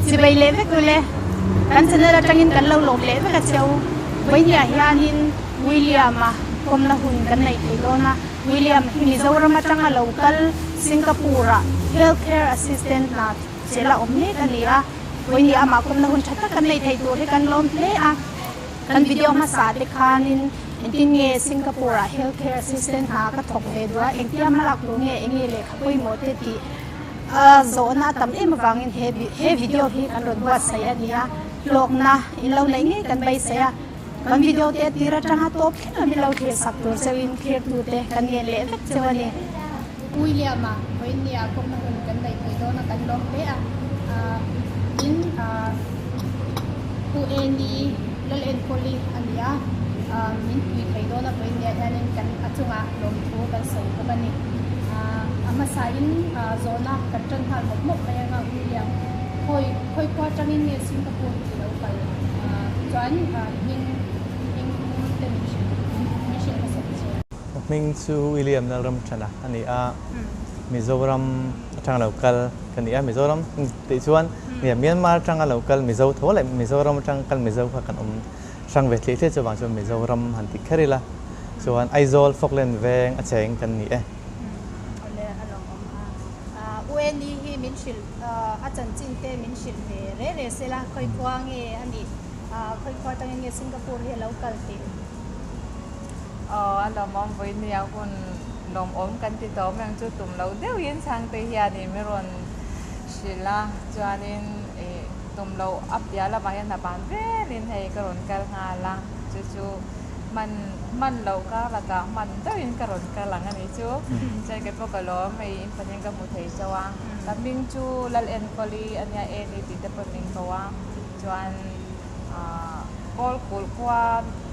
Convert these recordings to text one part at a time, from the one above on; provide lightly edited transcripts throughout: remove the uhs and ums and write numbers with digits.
Chibai leh vek ule. Kan channel atangin kan lo lawm leh vek a cheu. Vawinia hianin William-a kawmna hun kan neih thei dawn a. William hi Mizoram atanga lo kal Singapore-ah Health Care Assistant hna chela awm mek a ni a. Vawinia amah kawmna hun tha tak kan neih theih tur hi kan lawm hle a. Kan video hmasa te khanin engtin nge Singapore-ah Health Care Assistant hna ka thawk ve duh a, engtia hmalak tur nge enge lehkha pawimawh te tih a zawhna a tam em avangin he he video hi kan rawn buatsaih a ni a, hlawkna in lo neih ngei kan beisei a, kan video te a tir atanga tawp thleng a min lo thlir sak tur cheuhin thirtute kan ngen leh vek cheu a ni. William-a vawinia kawmna hun kan neih thei dawn a kan lawm hle a, tin Pu Eni Lalenkawli a ni a, min pui thei dawn a vawinia hianin kan a chungah lawmthu kan sawi bawk a ni. A hmasain zawhna kan tan nghal mawp mawp mai anga William khawi khawi khua atangin nge Singapore tih lo kal chuan hming hming te min hrilh min hrilh hmasa ta che. Ka hming chu William Lalramchana a ni a, Mizoram atanga lo kal ka ni a, Mizoram tih chuan Myanmar atanga lo kal Mizo tho leh Mizoram atanga kal Mizo kha kan awm hrang ve thlih thlih chuvang chuan Mizoram han ti kher ila chuan Aizawl Falkland veng a cheng kan ni e. Awle a lawmawm a, UNE hi min hrilh a chanchin te min hrilh ve re re sela khawi khua nge a nih khawi khua atangin nge Singapore hi a lo kal tih. Aw a lawmawm vawinia hun lawmawm kan ti tawh mai ang chu tum lo deuhin chhangte hianin min rawn hrilh a chuanin ih tum loh a piah lamah hian a ban velin hei ka rawn kal nghal a chu chu hman hman loh kar lakah hman deuhin ka rawn kal ang a ni chu chuan kei pawh ka lawm hei in pahnih ka hmu thei chauh a ka hming chu Lalenkawli a nia Eni tih te pawh min ko a chuan ah Kawl kulh khua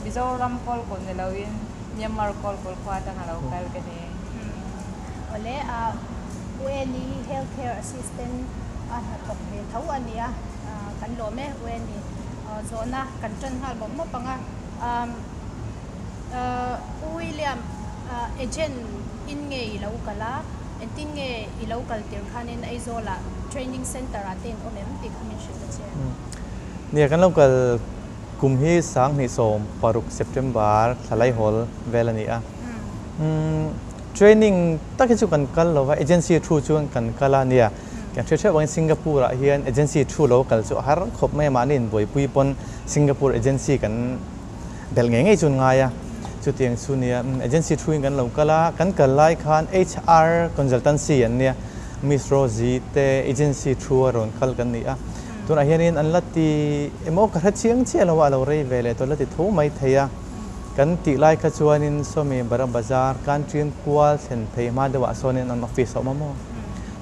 Mizoram kawl kulh ni loin Myanmar kawl kulh khua atanga lo kal ka ni. Awle a UNE Health Care Assistant a hnathawk ve tho a nia kan lawm e UNE zawhna kan tan nghal mawp mawp ang a. U William agent in nge i lo kal a engtin nge i lo kal tir khanin Aizawlah training center ah te in awm em tih kha min hrilh ta che. Nia kan lo kal Kum hi 2016 September thla laihawl vel a ni a. Training tak hi chu kan kal lo va, agency thu chuan kan kal a nia. Kan hre hreuh angin Singapore ah hian agency thu lo kal chu a har khawp mai a, mahni inbuaipui pawn Singapore agency kan belh ngei ngei chu an ngai a. Chutiang chu nia, agency thu in kan lo kal a, kan kal lai khan HR consultancy an nia, Miss Rosie te agency thu a rawn kal kan ni a. Tunah hianin an la ti emaw ka hre chiang chiah lo a, a lo rei ve leh tawh la ti tho mai thei a. Kan tih lai kha chuanin sawmi Bara Bazar Kanṭin kual thlen phei hma deuhah sawnin an office a awm a maw?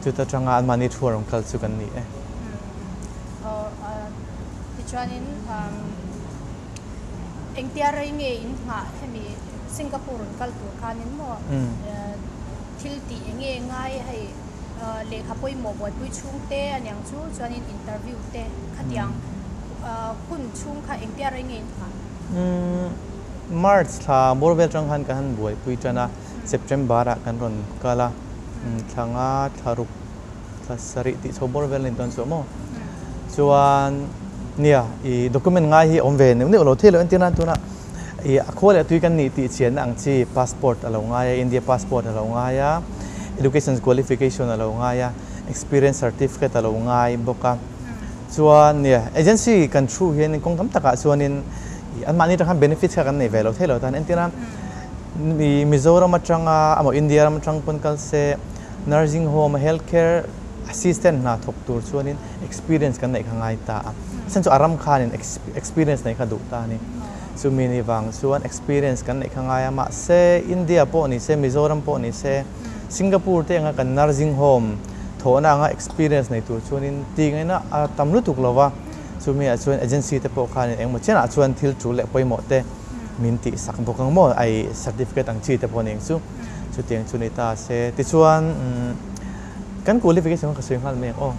Chuta tanga anmahni thu a rawn kal chu kan ni e. Aw, tichuanin engtia rei nge in nghah hemi Singapore rawn kal tur khanin maw thil tih enge ngai hei Lehkha pawimawh buaipui chhung te a niang chu chuanin interview te khatiang hun chhung kha engtia rei nge in nghah? March thla bawr vel atang khan kan han buaipui tan a, September ah kan rawn kal a, thla nga, thla ruk, thla sarih tih chho bawr vel a ni dawn chu maw? Chuan nia i document ngai hi a awm ve neuh neuh lo thei lo entir nan tunah I a khua leh tui kan nih tih chianna ang chi passport a lo ngai a, India passport a lo ngai a, education qualification a lo ngai a, experience certificate a lo ngai bawk a. Chuan nia agency kan thu hian kawng tam takah chuanin i anmahni atang khan benefits kha kan nei ve lo thei lo tan entir a i Mizoram atanga emaw India ram atang pawn kal se nursing home a health care assistant hna thawk tur chuanin experience kan neih kha ngai ta a. Chhan chu a ram khanin experience neih kha duh ta a ni. Chumi ni vang chuan experience kan neih kha ngai a, mahse India pawh ni se, Mizoram pawh ni se, Singapore te anga kan nursing home thawhna anga experience nei tur chuanin tih ngaihna a tam lutuk lo va, chumi ah chuan agency te pawh khanin engemaw chianah chuan thil tul leh pawimawh te min tih sak bawk ang maw, ai certificate ang chi te pawh ning chu, chutiang chu ni ta se. Tichuan kan qualification kha ka sawi nghal mai ang aw,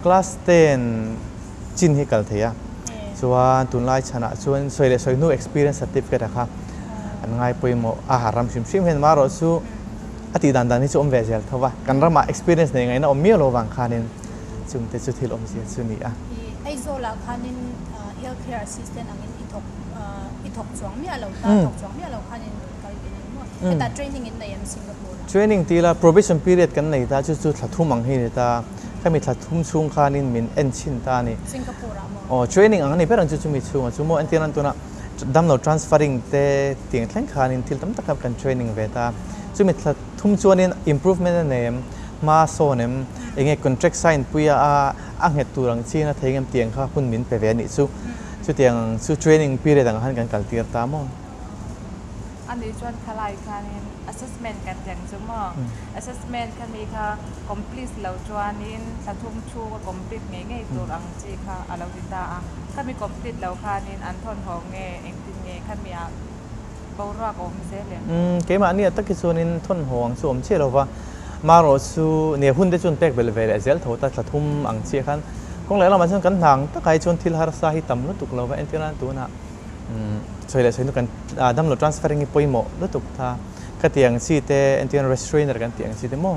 class 10 chin hi kal thei a, chuan tunlai chhanah chuan sawi leh sawi hnu experience certificate a kha an ngai pawimawh a ha ram hrim hrim hian marawh chu a tih dan dan hi chu awm ve zel tho va, kan ramah experience nei ngaihna awm miau lo vang khanin Chung te chu thil awmzia chu ni a. I Aizawlah khanin Health Care Assistant angin i thawk i thawk chuang miah lo ta, thawk chuang miah lo khanin rawn kal ve ni maw? Hetah training in nei em Singapore ah? Training ti ila probation period kan nei ta, chu chu thla thum ang hi ni ta. Khami thla thum chhung khanin min en chhin ta a ni. Singapore ah maw? Aw, training ang a ni ber ang chu chumi chhungah chu maw? Entir nan tunah damlo transferring te tiang thleng khanin thil tam tak kha kan training ve ta. Chumi thla thum chuanin improvement a nei em? Hma sawn em? Enge contract sign puia a a nghet tur ang chin a thei ngem tiang kha hun min pe ve a nih chu. Chutiang chu training period ang khan kan kal tir ta maw? A nih chuan khalai khanin assessment kan ti ang chu maw? Assessment kha mi kha complete lo chuanin thla thum thu ka complete ngei ngei tur ang chi kha a lo ti ta a. Khami complete lo khanin an thawn haw nge engtin nge khami ah Boruak a awm zel em? Umm, keimahni a tak hi chuanin thawn haw ang chu awm chiah lo va, marawh chu nia hun te chuan pek belh ve leh zel tho ta thla thum ang chiah khan kawng leh lamah chuan kan hna ang takah hi chuan thil harsa hi tam lutuk lo va, entir nan tunah umm sawi leh sawi hnu kan damlo transferring hi pawimawh lutuk ta, khatiang chi te entir nan restrainer kan tih ang chi te maw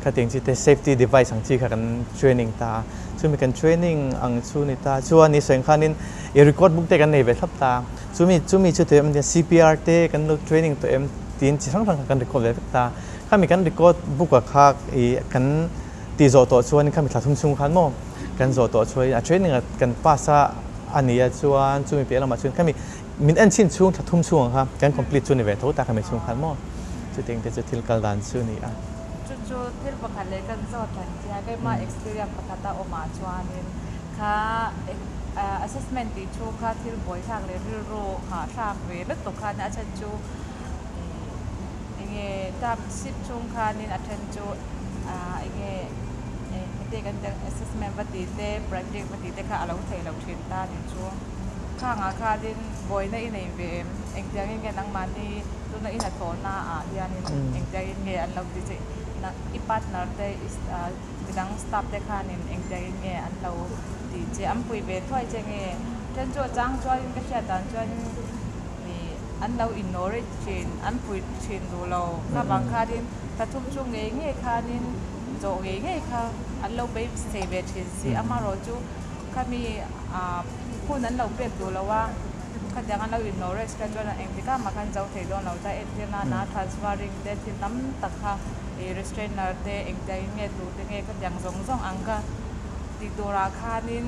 khatiang chi te safety device ang chi kha kan training ta a, chumi kan training ang chu ni ta chuan ni sawi ang khanin i record book te kan nei ve thlap ta. Chumi chumi chu tuem ania CPR te kan lo training tawh em tiin chi hrang hrang kha kan record ve vek ta. Khami kan record book ah kha ih kan tih zawh tawh chuan khami thla thum chhung khan maw kan zawh tawh chuan a training ah kan pass a a nih a chuan chumi piah lamah chuan khami min en chhin chhung thla thum chhung ang kha kan complete chu ni ve tho ta khami chhung khan maw chutiang te chu thil kal dan chu a ni a. Chu chu thil pakhat leh kan zawt han tia keimah experience pakhat a awmah chuanin Kha assessment tih thu kha thil buaithlak leh rilru hahthlak ve lutuk khan a then chu enge term ship chhung khanin a then chu enge heti kan tih ang assessment va tih te project va tih te kha a lo theih loh thin ta nih chu. Khangah khanin buaina i nei ve em? Engtiangin nge nangmahni tuna i hnathawhna ah hianin engtiangin nge an lo ti che i partner te Midang staff te khanin engtiangin nge an lo tih che, an pui ve thuai che nge? Then chu a chang chuanin ka hriat dan chuan ih an lo ignore thin, an pui thin duh lo. Kha vang khanin thla thum chu ngei ngei khanin zawh ngei ngei kha an lo beisei ve thin si. Amaherawh chu khami ah hun an lo pek duh lo a, khatiang an lo ignore kha chuan engtikah mah khan zo thei dawn lo ta entir nana transferring te thil tam tak kha. Ih restrainer te engtiang in nge tur te nge khatiang zawng zawng ang ka tih turah khanin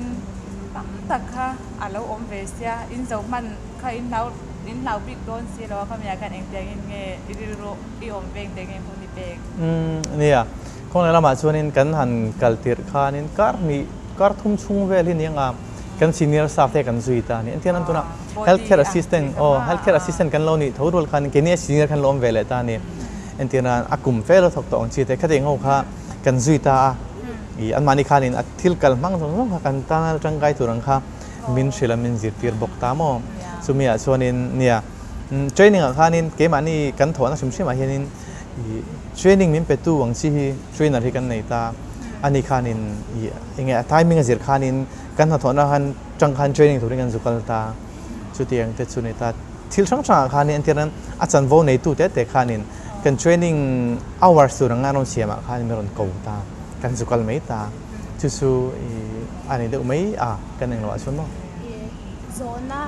tam tak kha a lo awm ve sia in zo hman kha in hlau in hlau bik dawn si lo a khamiah khan engtiang in nge i rilru i awm ve engtiang nge hun i pek. Umm nia kawng leh lamah chuanin kan han kal tirh khanin kar hnih kar thum chhung vel hi nia nga kan senior staff te kan zui ta a ni engtiang nan tunah health care assistant aw health care assistant kan lo nih tho rual khan keini a senior khan lo awm ve leh ta a ni. Entirna a kum fel a thawk tawh ang chi te khatiang ho kha kan zui ta a, ih anmahni khanin a thil kal hmang zawng zawng kha kan tana tangkai tur ang kha min hrilh a min zirtir bawk ta maw. Chumi ah chuanin nia training ah khanin keimahni kan thawhna hrim hrim ah hianin ih training min pe tu ang chi hi trainer hi kan nei ta ani khanin ih enge a timing a zir khanin kan hnathawhna khan tang khan training turin kan zu kal ta. Chutiang te chu ni ta. Thil hrang hrangah khanin entirnan a chanvo neitu te te khanin kan training hours tur anga rawn siamah khan min rawn ko ta, kan zu kal mai ta. Chu chu i a ni deuh mai a kan englo ah chuan maw. Zawhna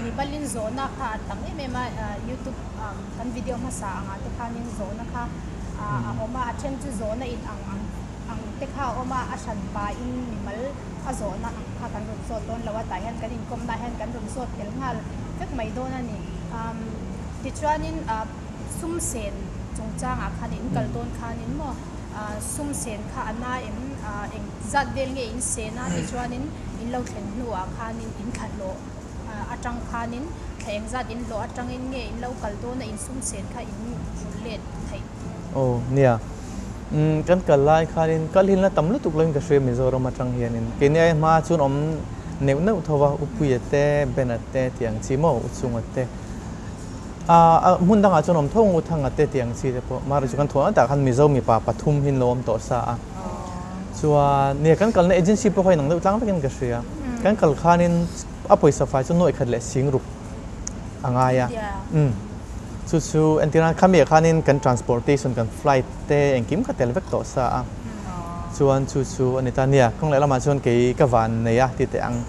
mibalin zawhna kha a tam em em a, youtube kan video hmasa angah te khanin zawhna kha a awm a, a then chu zawhna in ang ang ang te kha a awm a, a hran pahin mimal a zawhna ang kha kan rawn zawt dawn lo a, tah hian kan inkawmna ah hian kan rawn zawt tel nghal vek mai dawn a ni. Umm tichuanin sum sen chungchangah khan in kal dawn khanin maw sum sen kha a na em eng zat vel nge in sen a tichuanin in lo thlen hnuah khanin in thla hlawh atang khanin thla eng zat in hlawh atangin nge in lo kal dawn a in sum sen kha in rulh let theih. Aw nia. Umm kan kal lai khanin kal hin la tam lutuk loin ka hria Mizoram atang hianin keini ai hma chuan awm neuh neuh tho va Upuia te Bena te tih ang chi maw Uchunga te ah hmun dangah chuan awm tho ang Uthanga te tih ang chi te pawh mahre chu kan thuah tah khan Mizo mipa pathum hin lo awm tawh sa a chuan nia kan kalna agency pawh kha inang deuh tlang vekin ka hria kan kal khanin a pawisa fai chu nuaih khat leh sing ruk a ngai a umm chu chu entirna khami ah khanin kan transportation kan flight te engkim kha tel vek tawh sa a. Chuan chu chu a ni ta nia, kawng leh lamah chuan kei ka van nei a ti teh ang.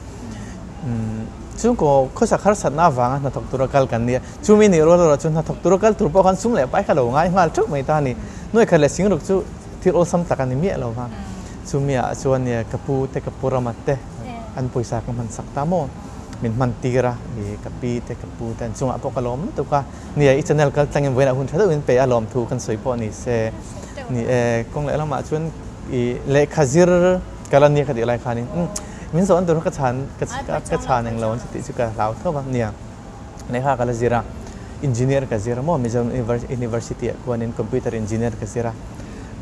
Chhungkaw khawsak harsatna avanga hnathawk tura kal kan nia. Chumi nih rual erawh chu hnathawk tura kal tur pawh khan sum leh pai kha lo ngai nghal theuh mai ta a ni. Nuai khat leh singruk chu thil awlsam tak a ni miah lo va. Chumiah chuan nia ka pu te ka pu rama te an pawisa ka hman sak ta maw? Min hman tir a, i ka pi te ka pu te an chungah pawh ka lawm lutuk a. Nia i channel kal tlangin vawiinah hun tha deuhin pe a lawm thu kan sawi pawh ni se. Ni e, kawng leh lamah chuan i lehkha zir ka la nia ka tih lai khanin min zawh an tur kha ka chhan ka chhan eng lo an tih chu ka hlau tho va. Nia lehkha ka la zir a, engineer ka zir a maw Mizoram University ah khuanin computer engineer ka zir a,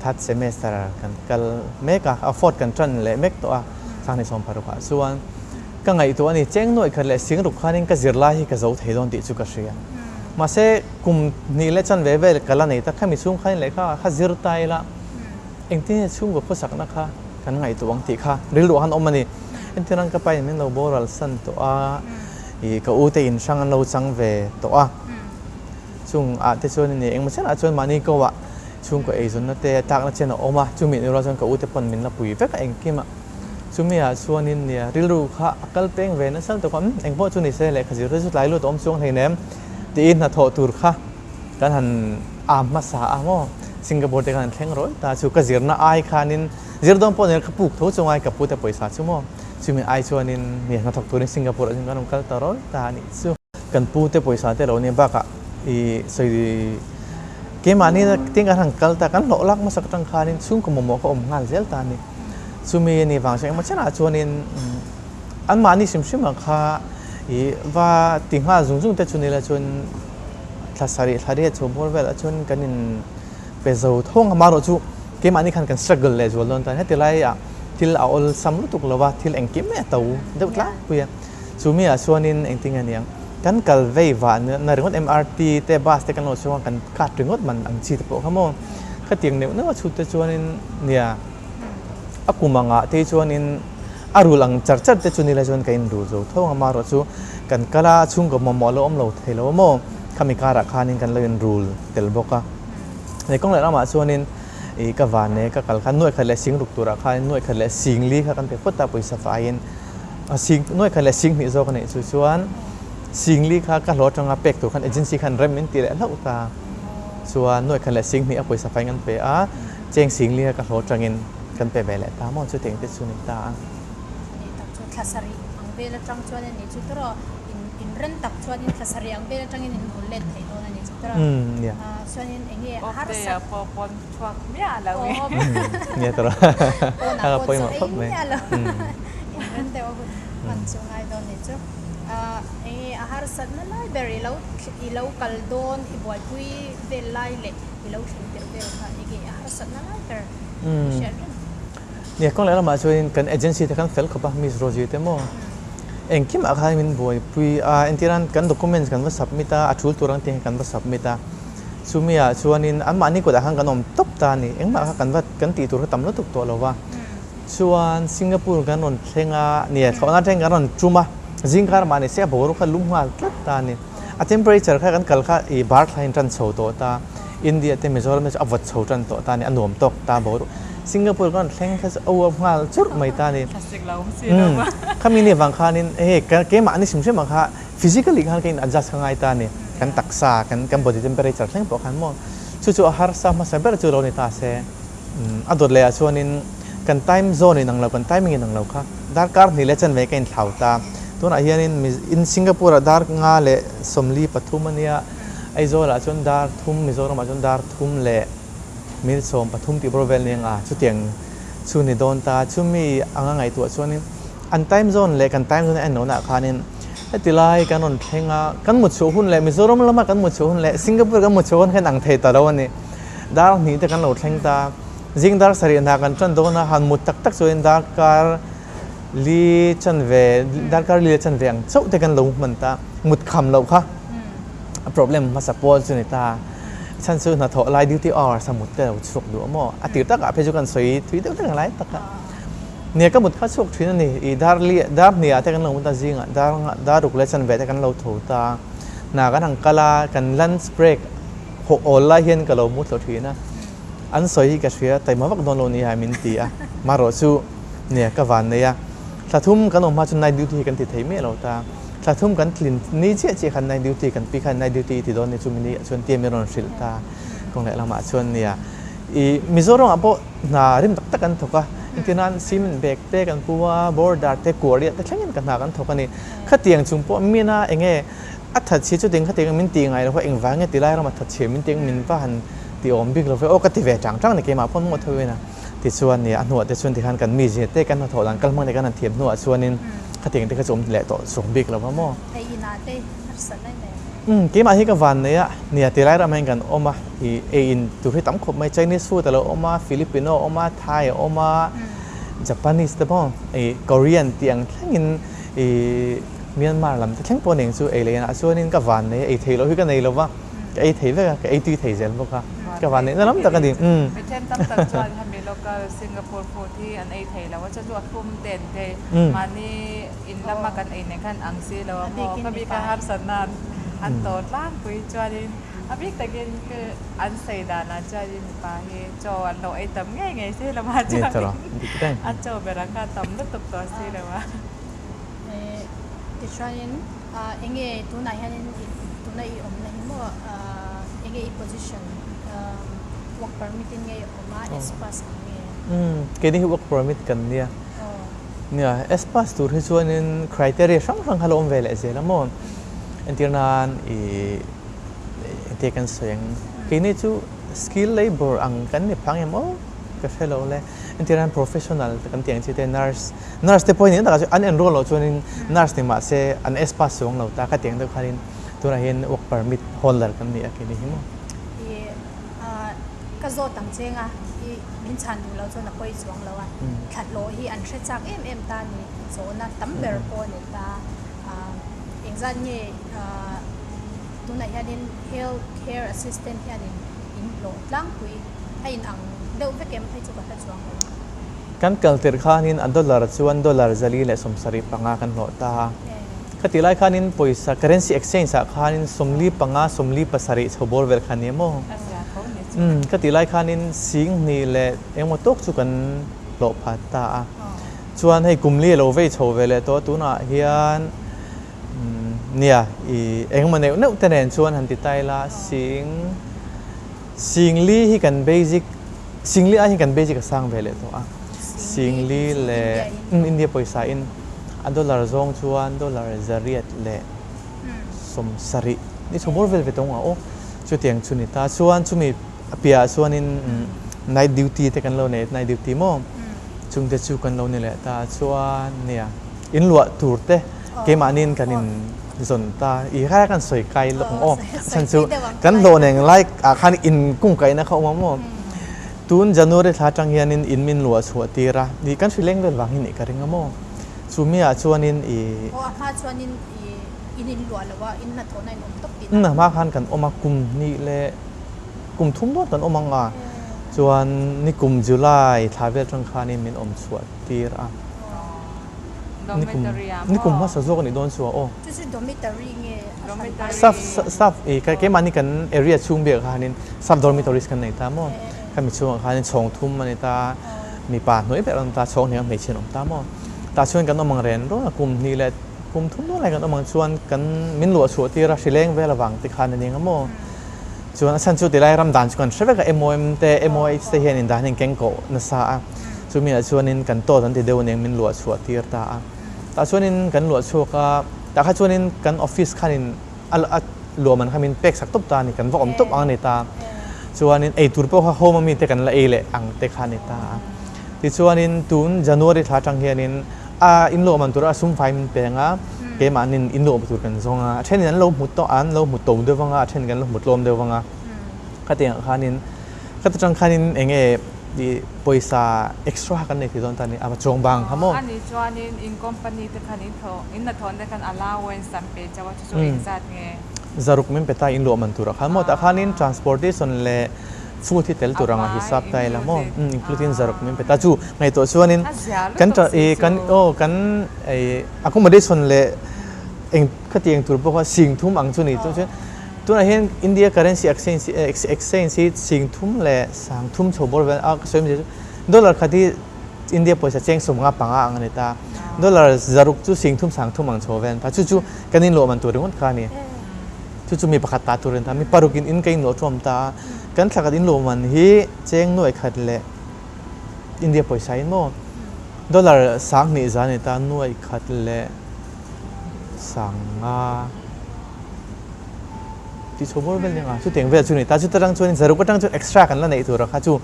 third semester kan kal mek a, a fourth kan tan leh mek tawh a, sanghnih sawmpharuk ah chuan Ka ngaihtuah a ni, cheng nuaih khat leh sing ruk khanin ka zirlai hi ka zo thei dawn tih chu ka hria. Mahse, kum hnih leh chan ve vel ka la nei ta, khami chhung khanin lehkha kha zir ta ila, engtin nge chhungkaw khawsakna kha kan ngaihtuah ang tih kha rilru han awm a ni. Entirang ka pain min lo boral san tawh a, ih ka u te in hrang an lo chang ve tawh a, chung ah te chuan ni engmaw chenah chuan mahni ko ah chhungkaw eizawnna te tlakna chen a awm a, chumi ni rual chuan ka u te pawn min la pui vek a engkim ah. Chumi ah chuanin nia rilru kha a kal peng ve nasa lutuk a, umm engpawh chu ni se lehkha zir te chu tlai lut a awm chuang hleinem tiin hnathawh tur kha kan han am hmasa a maw Singapore te khan an thleng rawih ta chu ka zirna ai khanin zir dawn pawh ni ka puk tho chu ngai ka pu te pawisa chu maw chumi ai chuanin nia hnathawk turin Singapore ah chuan kan rawn kal ta rawih ta a nih chu. Kan pu te pawisa te lo nia bakah ih sawi keimahni tin kan han kal ta kan hlawh lak hmasak atang khanin chhungkaw mamawh kha awm nghal zel ta a ni. Chumi a nih vang chuan engmaw chenah chuanin anmahni hrim hrim ang kha ih va ti nghal zung zung te chu nila chuan thla sarih thla riat chho bawr velah chuan kan in pe zo tho ang amaherawh chu keimahni khan kan struggle leh zual dawn ta heti laiah thil a awlsam lutuk lo va thil engkim mai a to deuh tlangpui a chumi ah chuanin engtin nge niang kan kal vei vah na ringawt MRT te bus te kan lo chhung a kan card ringawt man ang chi te pawh kha maw khatiang neuh neuh a chhut te chuanin nia. A kum angah te chuanin a rul ang char char te chu nila chuan ka inrul zo tho ang amaherawh chu kan kal a chhungkaw mamawh lo awm lo thei lo a maw khami karah khanin kan lo inrul tel bawk a. Hei kawng leh lamah chuanin ih ka van e ka kal khan nuaih khat leh sing ruk turah khan nuaih khat leh sing li kha kan pe phawt a pawisa faiin a sing nuaih khat leh sing hnih zawk a nih chu chuan sing li kha ka hlawh atanga pek tur khan agency khan rem min ti leh hlauh ta chuan nuaih khat leh sing hnih a pawisa faiin kan pe a. Cheng Singlia ka hlawh atangin kan pe ve leh ta maw chu teng te chu ni ta a. Ni tak chu thla sarih ang vel atang chuan a ni chu tawrh in in ren tak chuanin thla sarih ang vel atangin in rawn let thei dawn a ni chu tawrh a. Chuanin eng nge a harsat. Awptea pawh pawn chhuak miah lo e. Nia tawrh a. Pawnah pawh chaw ei miah lo. In ren deuh a hun hman chu ngai dawn a ni chu. Eng nge a harsatna lai ber i lo i lo kal dawn i buaipui vel lai leh i lo thleng tirh vel kha enge a harsatna lai ber i hriat reng? Nia, kawng leh lamah chuanin kan agency te khan fel khawp a, Miss Rosie te maw engkimah khan min buaipui a, entirnan kan documents kan va submit a, a tul tur ang tih khan kan va submit a, chumi ah chuanin anmahni kutah khan kan awm tawp ta a ni, engmah kha kan va kan tih tur kha tam lutuk tawh lo va, chuan Singapore kan rawn thleng a, nia thlawhna atangin kan rawn tum a, zingkar mahni se a boruak kha lum nghal tlat ta a ni. A temperature kha kan kal kha i bar thla in tan chho tawh ta, India te Mizoram te chu a vawt chho tan tawh ta a ni, a nuam tawk ta bo ruh. Singapore kan thleng kha chu a uap nghal churh mai ta a ni. Umm khami ni avang khanin hei keimahni hrim hrim ang kha physically khan ka in adjust kha ngai ta a ni, kan taksa kan kan body temperature thleng pawh khan maw chu chu a harsa hmasa ber chu lo ni ta se. Umm a dawt leh ah chuanin kan time zone in ang lo kan timing in ang lo kha darkar hnih leh chanve ka inthlau ta. Tunah hianin in Singapore ah dar nga leh sawmli pathum a nia, Aizawl ah chuan dar thum, Mizoram ah chuan dar thum leh mil sawm pathum tih bawr vel nia nga chutiang chu ni dawn ta. Chumi anga ngaihtuah chuanin an time zone leh kan time zone a en lohna ah khanin heti lai kan rawn thleng a, kan mutchhuah hun leh Mizoram lama kan mutchhuah hun leh Singapore kan mutchhuah hun kha in ang thei ta lo a ni. Dar hnih te kan lo thleng ta. Zing dar sarih hna kan tan dawn a, han mut tak tak chuan darkar li chanve, darkar li leh chanve ang chauh te kan lo hman ta. Mut kham loh kha a problem hmasa pawl chu ni ta. Chhan chu hnathawh lai duty hours a mut te lo chhuak duh a maw? A tir takah phei chu kan sawi thui deuh deuh lai tak a. Nia ka mut kha chhuak thin a ni. I dar li, dar hniah te kan lo mut a zingah dar dar ruk leh chanve te kan lo tho ta. Hna kan han kal a, kan lunch break hawh awl lai hian ka lo mu thlawh thin a. An sawi hi ka hria, taima vak dawn lo nia min ti a. Marawh chu nia ka van nei a, thla thum kan awm hma chu night duty hi kan ti thei miah lo ta. Thla thum kan tlin ni chiah chiah khan night duty kan pi khan night duty i ti dawn ni chu mini ah chuan tia min rawn hrilh ta. Kawng leh lamah chuan nia i Mizoram ah pawh hna rim tak tak an thawk a, engtinan cement bag te kan pu a, border te kuariah te thlengin ka hna kan thawk a ni. Khatiang chung pawh mina enge A that chhia chu ding khatiang min ti ngai lo va, engvang nge ti lai ram a that chhia min ti ang min va han ti awm bik lo ve aw ka ti ve chang chang ni keimah pawn maw tho in a tichuan nia a hnuah te chuan tikhan kan mizia te kan hnathawh dan kal hmang te kan han thiam hnuah chuanin khatiang te kha chu awm leh tawh chhung bik lo va maw. Hei inah te harsat lai mai. Umm keimah hi ka van nei a, nia ti lai ramah hian kan awm a, i ei in tur hi tam khawp mai, Chinese food a lo awm a, Filipino a awm a, Thai a awm a, Japanese te pawh i Korean tih ang thlengin i Myanmar lam te thleng pawh nen chu ei leh inah chuanin ka van nei a, ei theih loh hi ka nei lo va, ka ei thei vek a, ka ei tui thei zel bawk a, ka van neihna lam tak a ni. Mi then tam tak chuan hemi local Singapore food hi an ei thei lo a, chu chu a thlum ten te mahni in lama kan ei nen khan ang si lo a maw, ka bik a harsatna an tawh tlangpui chuanin a bik takin an sawi danah chuanin mipa hi chaw an lo ei tam ngei ngei si lo a chuanin a chaw berah kha tam lutuk tawh si lo a. Tichuanin enge tunah hianin tuna i awmna hi maw enge i position work permit in nge i awm a S pass ang nge? Umm keini hi work permit kan nia. Nia S pass tur hi chuanin criteria hrang hrang kha lo awm ve leh zel a maw? Entir nan i engtia kan sawi ang keini chu skill labour ang kan ni phang em aw ka hre lo le. Entir nan professional kan tih ang chi te nurse Nurse te pawhin engtak ah chuan an enroll loh chuanin nurse ni mah se an S pass chuang lo ta ka ti ang deuh khanin tunah hian work permit holder kan ni a kini hi maw. I ka zawt ang cheng a i min chhan duh loh chuan a pawi chuang lo a thla hlawh hi an hre chak em em ta ni zawhna tam ber pawh a ni ta engzat nge tunah hianin health care assistant hianin in hlawh tlangpui a in ang deuh vek em phei chu ka hre chuang lo a. Kan kal tirh khanin a dollar chuan dollar 475 kan hlawh ta a. Khatih lai khanin pawisa currency exchange ah khanin 45, 47 chho bawr vel kha a ni maw? Umm khatih lai khanin 2000 leh engemaw tawk chu kan hlawh phat ta a. Chuan hei kum li a lo vei chho ve leh tawh a, tunah hian umm nia i engemaw neuh neuh te nen chuan han ti ta ila sing 40,000 hi kan basic 40,000 ai hian kan basic a sang ve leh tawh a. 40,000 leh India pawisa in a dollar zawng chuan dollar 170 ni chho bawr vel ve tawng a aw. Chutiang chu ni ta chuan chumi a piahah chuanin night duty te kan lo nei night duty maw chungte chu kan lo ni leh ta chuan nia inluah tur te Keimahniin kan in zawn ta i kha kan sawi kai lawk ang aw. A chhan chu kan hlawh neng lai ah khan in kungkaihna kha awm ang maw. Tun January thla atang hianin in min luah chhuah tir a, i kan hri leng vel vang hi nih ka ring a maw. Chu mi ah chuanin i. Aw a hma chuanin i in in luah lo a, in hnathawhna in awm tawp tih na. A hma khan kan awm a, kum hnih leh kum thum dawn kan awm ang a, chuan nikum July thla vel atang khanin min awm chhuah tir a. Nikum nikum hmasa zawk a nih dawn chu a aw. Chu chu dormitory nge a hran pa? Staff staff i keimahni kan area chhung biak khanin staff dormitories kan nei ta maw? Khami chhungah khanin chhawng thum a ni ta, mipa hnuai ber an awm ta, chhawng hnih ang hmeichhia an awm ta maw? Tah chuan kan awm ang ren rawn a, kum hnih leh kum thum dawn lai kan awm ang chuan kan min luah chhuah tir a, hrileng vel avang te khan a ni ang maw? Chuan a chhan chu tilai ram dan chu kan hre vek a, MOM te MOH te hian indan hian keng koh nasa a. Chumi ah chuanin kan tawt an ti deuh aniang min luah chhuah tir ta a. Tah chuanin kan luah chhuak a, tah kha chuanin kan office khanin a a luah man kha min pek sak tawp ta a ni, kan va awm tawp ang a ni ta. Chuanin ei tur pawh kha home ami te kan la ei leh ang te kha a ni ta a. Tichuanin tun January thla atang hianin a in luah man tura a sum fai min peng a, keimahnin in luah tur kan zawng a, a thenin an lo hmu tawh a, an lo hmu to deuh vang a, a then kan lo hmu tlawm deuh vang a. Khatiangah khanin khata tang khanin eng nge i pawisa extra kan nei thei dawn ta ni a chuang bang kha maw. Ani chuanin in company te khan in thawh in hnathawh te khan allowance an pe chauh a chu chu engzat nge? Zaruk min pe ta in luah man turah khan maw tah khanin transportation leh food hi tel tur anga hisap ta ila maw including zaruk min pe ta chu ngaihtuah chuanin kan i kan aw kan i accommodation leh eng khatiang tur pawh kha 30,000 ang chu ni chu chuan. Tunah hian India currency exchange exchange hi 30 leh 30 chho bawr vel a ka sawi awmzia chu dollar khat hi India pawisa cheng 55 ang a ni ta. Dollar 600 chu 30 30 ang chho vel a ni ta. Chu chu kan inluah man tur ringawt kha a ni. Chu chu mi pakhat ta tur a ni ta. Mi parukin in ka inluah thuam ta a. Kan thla khat inluah man hi cheng nuai khat leh India pawisa in maw dollar 2000 a ni ta nuai khat leh 50 tih chho bawr vel nia chutiang vel chu a ni ta. Chuta tang chuan 600 atang chuan extra kan la neih tur a kha chu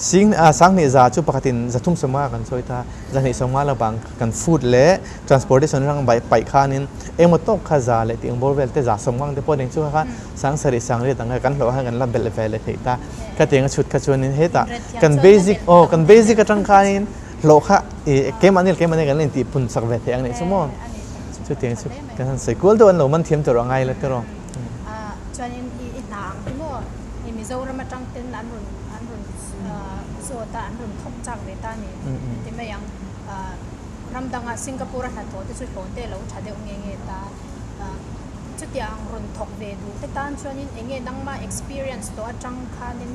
sing 20,000 chu pakhatin 350 kan sawi ta. 250 la bang kan food leh transportation hrang paih khanin engemaw tawk kha za leh tih ang bawr vel te za sawm ngang te pawh eng chu kha kha 70,000 80,000 ang kha kan hlawh khan kan la belh ve leh theih ta. Khatiang a chhut kha chuanin hetah kan basic aw kan basic atang khanin hlawh kha ih keimahni leh keimahni kan la intih pun sak ve theih ang nih chu maw. Chutiang chu kan han sawi kual deuh an lo man thiam tur a ngai la tiraw. Chuanin i hna ang hi maw i Mizoram atang ten an rawn an rawn zawt a an rawn thawk chak ve ta a ni ti mai ang. Ram danga Singapore a hnathawh te chu hlawh te a lo tha deuh nge nge ta. Chutiang rawn thawk ve duh te tan chuanin eng nge nangma experience tawh atang khanin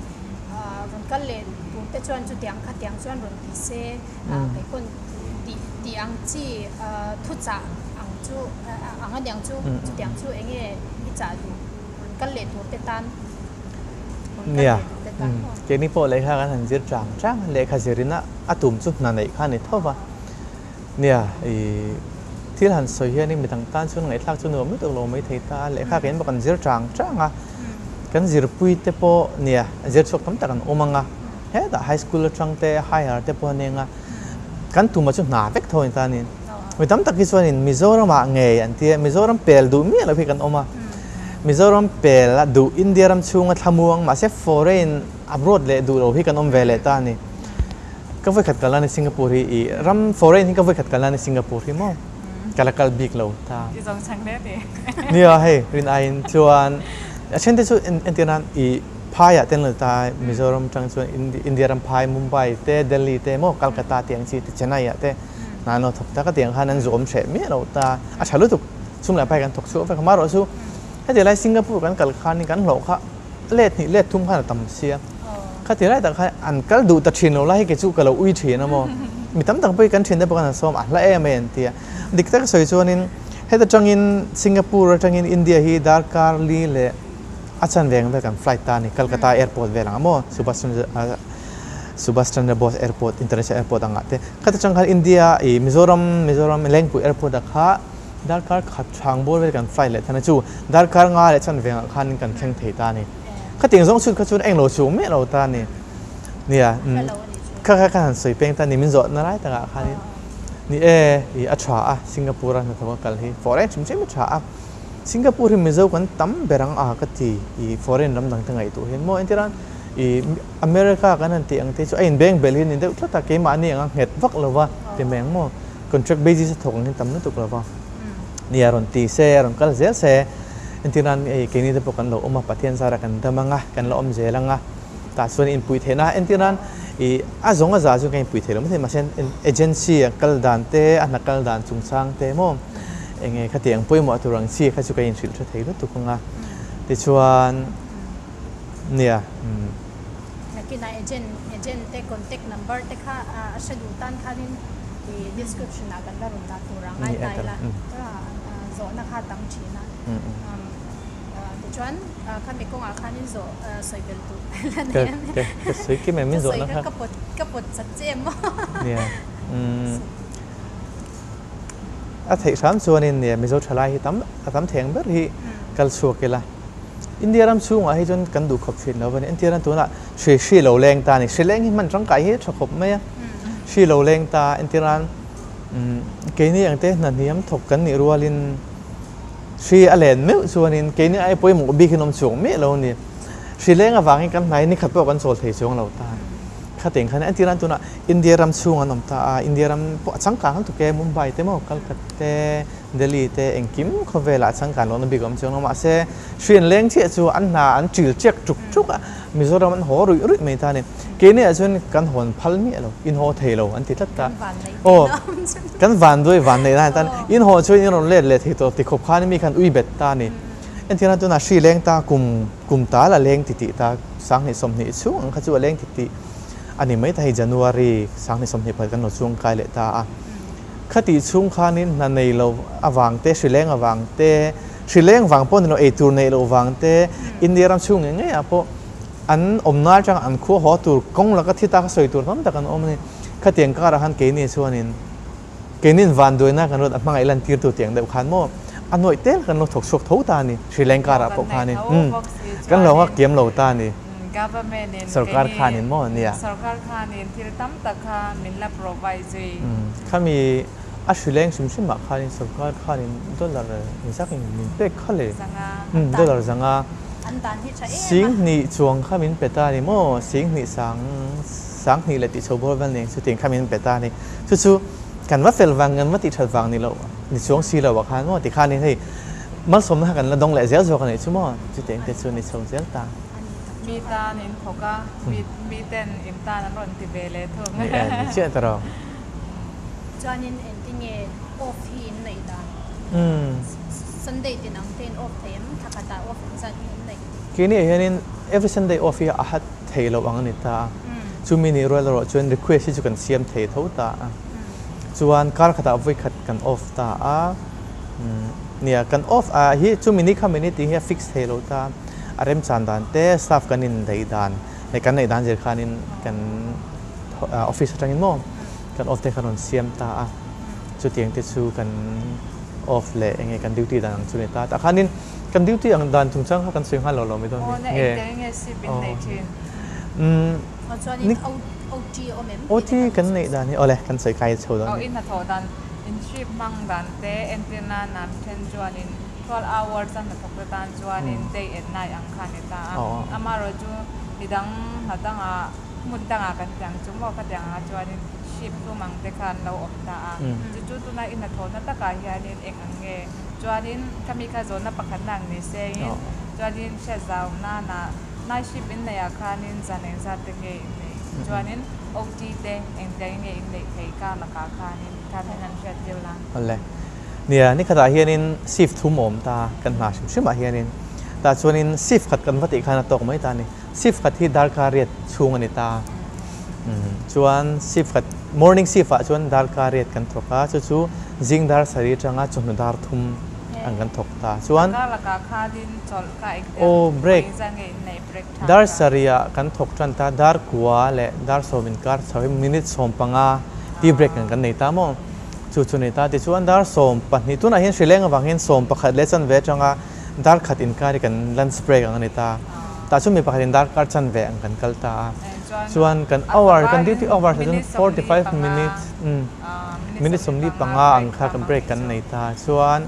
rawn kal leh tur te chuan chutiang khatiang chuan rawn ti se kei pawn tih tih ang chi thuchah ang chu ang aniang chu chutiang chu eng nge i chah duh rawn kal leh tur te tan rawn kal leh tur te tan maw. Keini pawh lehkha kan han zir chang chang a, lehkha zirina a tum chu hna neih kha a ni tho va. Nia, i thil han sawi hianin midang tan chuan ngaihthlak chu nuam lutuk lo mai thei ta a, lehkha kein bawk an zir chang chang a, kan zirpui te pawh nia zir chhuak tam tak an awm ang a, hetah high school atang te higher te pawh an eng a, kan tuma chu hna vek tho a ni ta a ni. Mi tam tak hi chuanin Mizoramah ngei an ti a, Mizoram pel duh miah lo hi kan awm a, Mizoram pel a duh India ram chhunga thlamuang mahse foreign abroad leh duh lo hi kan awm ve leh ta a ni. Ka voi khat kal a ni Singapore hi i ram foreign hi ka voi khat kal a ni Singapore hi maw ka la kal bik lo ta. I zawng chang hle ti. Nia hei rin aiin chuan a then te chu entir nan i phai ah ten lo ta Mizoram tang chuan India ram phai Mumbai te Delhi te maw Calcutta te ang chi te Chennai ah te hna an lo thawk ta ka tiang khan an zuam hreh miah lo ta a tha lutuk chhung leh phai kan thawk chhuah vek a marawh chu heti lai Singapore kan kal khan kan hlawh kha let hnih let thum khan a tam sia. Khati lai tak khan an kal duh ta thin lo lai hi kei chu ka lo ui thin a maw. Mi tam tak pawh hi kan thin te pawh khan an sawm a hla em mai an ti a. Dik tak sawi chuanin heta tangin Singapore atangin India hi darkar li leh a chan veng vel kan flight ta a ni Calcutta airport vel ang a maw Subhas Chandra Bose airport international airport angah te. Khata tang khan India ih Mizoram Mizoram Lengpui airport ah kha darkar khat thang bawr vel kan flight leh than a chu darkar nga leh chan vengah khanin kan thleng thei ta a ni. Khatiang zawng chhun kha chuan englo chung miah lo ta a ni. Nia, kha kha ka han sawi peng ta a ni, min zawhna lai takah khanin ni e, ih a tha a, Singapore a hnathawk a kal hi foreign hrim hrim a tha a. Singapore hi Mizo kan tam ber ang a ka ti, ih foreign ram dang te ngaihtuah hian maw entir a, ih America kan han tih ang te chu a inbeng bel hi a ni deuh tlat a, keimahni anga nghet vak lo va ti mai ang maw, contract basis a thawk ang hian tam lutuk lo va. Nia rawn ti se, rawn kal zel se, entir nan hei keini te pawh kan lo awm a, Pathian zara kan dam ang a, kan la awm zel ang a, tah chuan inpuih theih na, entir nan ih a zawng a za chu kan inpuih theih lo maithei mahse agency a kal dan te, a hna kal dan chungchang te maw eng nge khatiang pawimawh tur ang chi kha chu ka inhrilh tha thei lutuk ang a, tichuan nia umm. Nakinah agent agent te contact number te kha a hre duh tan khanin i description ah kan la rawn dah tur a ngai ta ila zawhna kha a tam thin a tichuan khami kawngah khanin zawh sawi belh duh la nei a ni ka sawi kim em min zawhna kha ka pawt ka pawt chat che em maw nia a theih hram chuanin nia Mizo thalai hi tam a tam theng ber hi kal chhuak ila. India ram chhungah hi chuan kan duh khawp thin lo va ni. Entirna tunah hri hri lo leng ta a ni. Hri leng hi hman tangkai hi a tha khawp mai a. Hri lo leng ta entirnan keini ang te hna hniam thawk kan nih rualin hri a len meuh chuanin keini ai pawimawh bik hi an awm chuang miah lo a ni. Hri leng avangin kan hnai nikhat pawh kan chawl thei chuang lo ta. Khateng khan entirnan tunah India ram chhung an awm ta a, India ram pawh a changkang lutuk e, Mumbai te maw Calcutta te, Delhi te engkim khawvelah changkan lohna bik a awm chuang lo. Mahse, hri an leng chiah chu an hna an ṭil chiak ṭuk ṭuk a, Mizoram an haw ruih ruih mai ta a ni. Keiniah chuan kan hawn phal miah lo, in haw thei lo an ti tlat ta. Aw, kan van duai van neih lai tan in haw chuan in rawn let leh thei tawh ti khawp khan mi khan ui bet ta a ni. Entirna tunah hri leng ta kum kum tal a leng titih ta 2020 chhung ang kha chu a leng titih a ni mai ta hei January 2021 kan lo chuang kai leh ta a. Khatih chhung khanin hna nei lo avang te, hri leng avang te, hri leng vang pawh ni lo eitur neih loh vang te, India ram chhung ngei ngei ah pawh an awmna atanga an khua haw tur kawng laka thi ta kha sawi tur tam tak an awm a ni. Khatiang karah khan keini chuanin Keinin vanduaina kan ruat a hmangaih lantirtu tiang deuh khan maw a nuaih tel kan lo thawk chhuak tho ta a ni, Sri Lanka rah pawh khanin kan lo nghak kiam lo ta a ni. Sorkar khanin maw nia. Sorkar khanin thil tam tak kha min la provide zui. Khami a Sri Lank hrim hrim ah khanin sorkar khanin dollar engzak in min pek kha le? Dollar zanga. Singhnih chuang kha min pe ta a ni maw? Singhnih sang. 2000 leh tih chho bawr vel nen chutiang kha min pe ta a ni. Chu chu kan va fel vang, kan va tih that vang ni lo, ni chuang si lo ah khan maw tikhanin hei malsawmna kha kan la dawng leh zel zawk a nih chu maw, chutiang te chu ni chho zel ta. Mi tan in thawk a, mi ten in tan an rawn ti ve leh thung. Ni e, ni chiah ta rawh. Chuanin engtinge off hi in neih dan? Sunday tin ang te in off thei em? Thla khatah off engzat nge in neih? Keini ah hianin every Sunday off hi a hat thei loh ang a ni ta a, chumi nih rual erawh chuan request hi chu kan siam thei tho ta a, chuan kar khatah vawi khat kan off ta a, nia kan off ah hi chumi ni khami ni tih hi a fix thei lo ta a, a remchan dan te staff kan indaih dan leh kan neih dan zir khanin kan office atangin maw kan off te kha rawn siam ta a, chutiang te chu kan off leh enge kan duty dan ang chu a ni ta a, tah khanin Kan duty ang dan chungchang kha kan sawi nghal lo lo mai dawn ni. Nge? Nge sip in nei thin? Chuanin OT a awm em? OT kan neih dan hi awle kan sawi kai chho dawn ni. In hnathawh dan, in ship hmang dan te entir nan am then chuanin 12 hours a hnathawk te tan chuanin day and night ang kha a ni ta a. Amaherawhchu midang hna dangah hmun dangah kan ti ang chu maw khatiang anga chuanin ship tum ang te kha an lo awm ta a. Chu chu tuna i hnathawhna takah hianin eng ang nge? Chuanin khami kha zawnna pakhat na ang ni sengin chuanin hriat zau nana night shift in neih ah khanin zan eng zat te nge in neih chuanin OT te engtiang nge in neih thei kar lakah khanin khan min han hriat tir la. Awle. Nia, ni khatah hianin shift thum a awm ta kan hna hrim hrim ah hianin tah chuanin shift khat kan va tih khan a tawk mai ta a ni. Shift khat hi darkar riat chhung a ni ta. Chuan shift khat morning shift ah chuan darkar riat kan thawk a, chu chu zing dar sarih atanga chawhnu dar thum ang kan thawk ta. Chuan aw break dar sarih ah kan thawk tan ta, dar kua leh dar sawm inkar chho hi minute 15 tea break ang kan nei ta maw? Chu chu nei ta. Tichuan dar 12 tunah hian hrileng avang hian 11 leh chanve atanga dar khat inkar hi kan lunch break ang a ni ta. Tah chu mi pakhatin darkar chanve ang kan kal ta a. Chuan kan hour, kan duty hour ah chuan 45 minutes, minute 45 ang kha kan break kan nei ta. Chuan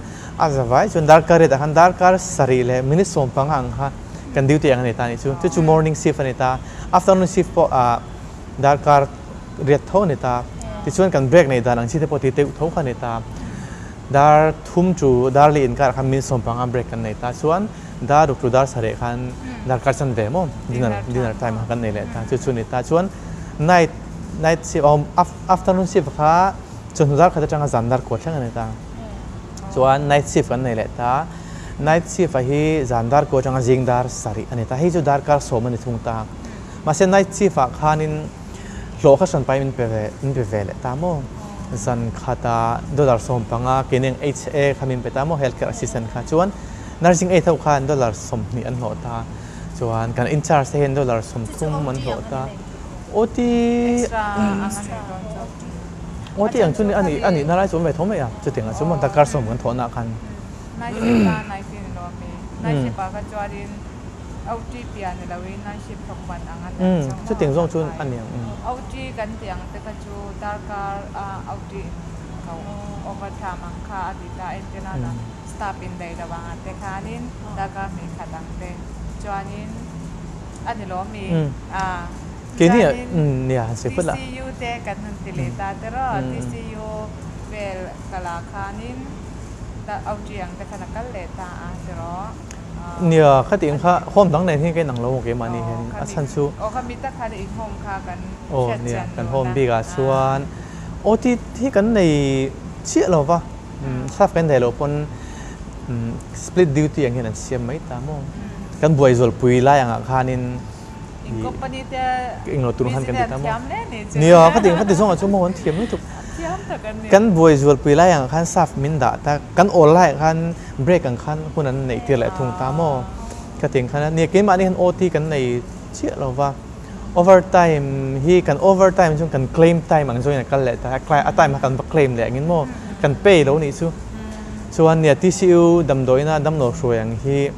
a zavai chuan darkar riat ah khan darkar sarih leh minute 15 ang kha kan duty ang a ni ta a nih chu. Chu chu morning shift a ni ta. Afternoon shift pawh ah darkar riat tho a ni ta. Tichuan kan break neih dan ang chi te pawh ti deuh tho kha a ni ta. Dar thum chu dar leh inkar ah khan minute 15 break kan nei ta. Chuan dar ruk chu dar sareh khan darkar chanve maw dinner dinner time kha kan nei leh ta chu chu ni ta chuan night night shift awm afternoon shift kha chawhnu dar khat atanga zan dar kuat thleng a ni ta chuan night shift kan nei leh ta night shift a hi zan dar kuat atanga zing dar sarih a ni ta hei chu darkar sawm a ni thung ta mahse night shift ah khanin hlawh kha hran pai min pe ve min pe ve leh ta maw zan khata dollar 15 keini ang HA kha min pe ta maw health care assistant kha chuan Nursing aid ho khan dollar 20 an hlawh ta, chuan kan in charge te hian dollar 30 an hlawh ta. OT OT ang chu a nih a nihna lai chu awm ve tho mai a, chutiang ah chuan maw darkar sawm kan thawhna ah khan. Night shift a night in lo ami, night shift ah kha chuanin OT piah ni loin night shift thawk ban ang a nia chu maw. Chutiang zawng chu a ni ang. OT kan tih ang te kha chu darkar a OT in ko overtime ang kha a ti ta entirna. Staff in daih lo ang te khanin darkar hnih khat ang te chuanin a ni lawm mi a chuanin TCU te kan han ti leh ta te rawh TCU vel kal ah khanin OT ang te khan a kal leh ta a ti rawh. Nia khatiang kha home dang nen hian ka inang lo maw keimahni hianin a chhan chu aw khami tak khan in home kha kan hriat chian kan home bik ah chuan OT hi kan nei chiah lo va. Staff kan daih loh pawn Split duty ang hian an siam mai ta maw? Kan buai zualpui lai angah khanin In company te englo tur khan kan ti ta maw? Thiam hle ni chu. Nia, ka ti ka ti zawngah chu maw an thiam lutuk. Thiam tak an ni. Kan buai zualpui lai angah khan staff min dah ta, kan awl laiah khan break ang khan hun an neih tir leh thung ta maw? Ka ti ang khan a, nia keimahni hian OT kan nei chiah lo va, overtime hi kan overtime chuan kan claim time ang zawngin a kal leh ta, a time kha kan va claim leh angin maw kan pay lo nih chu. Chuan nia TCU damdawiina damlo hruai ang hi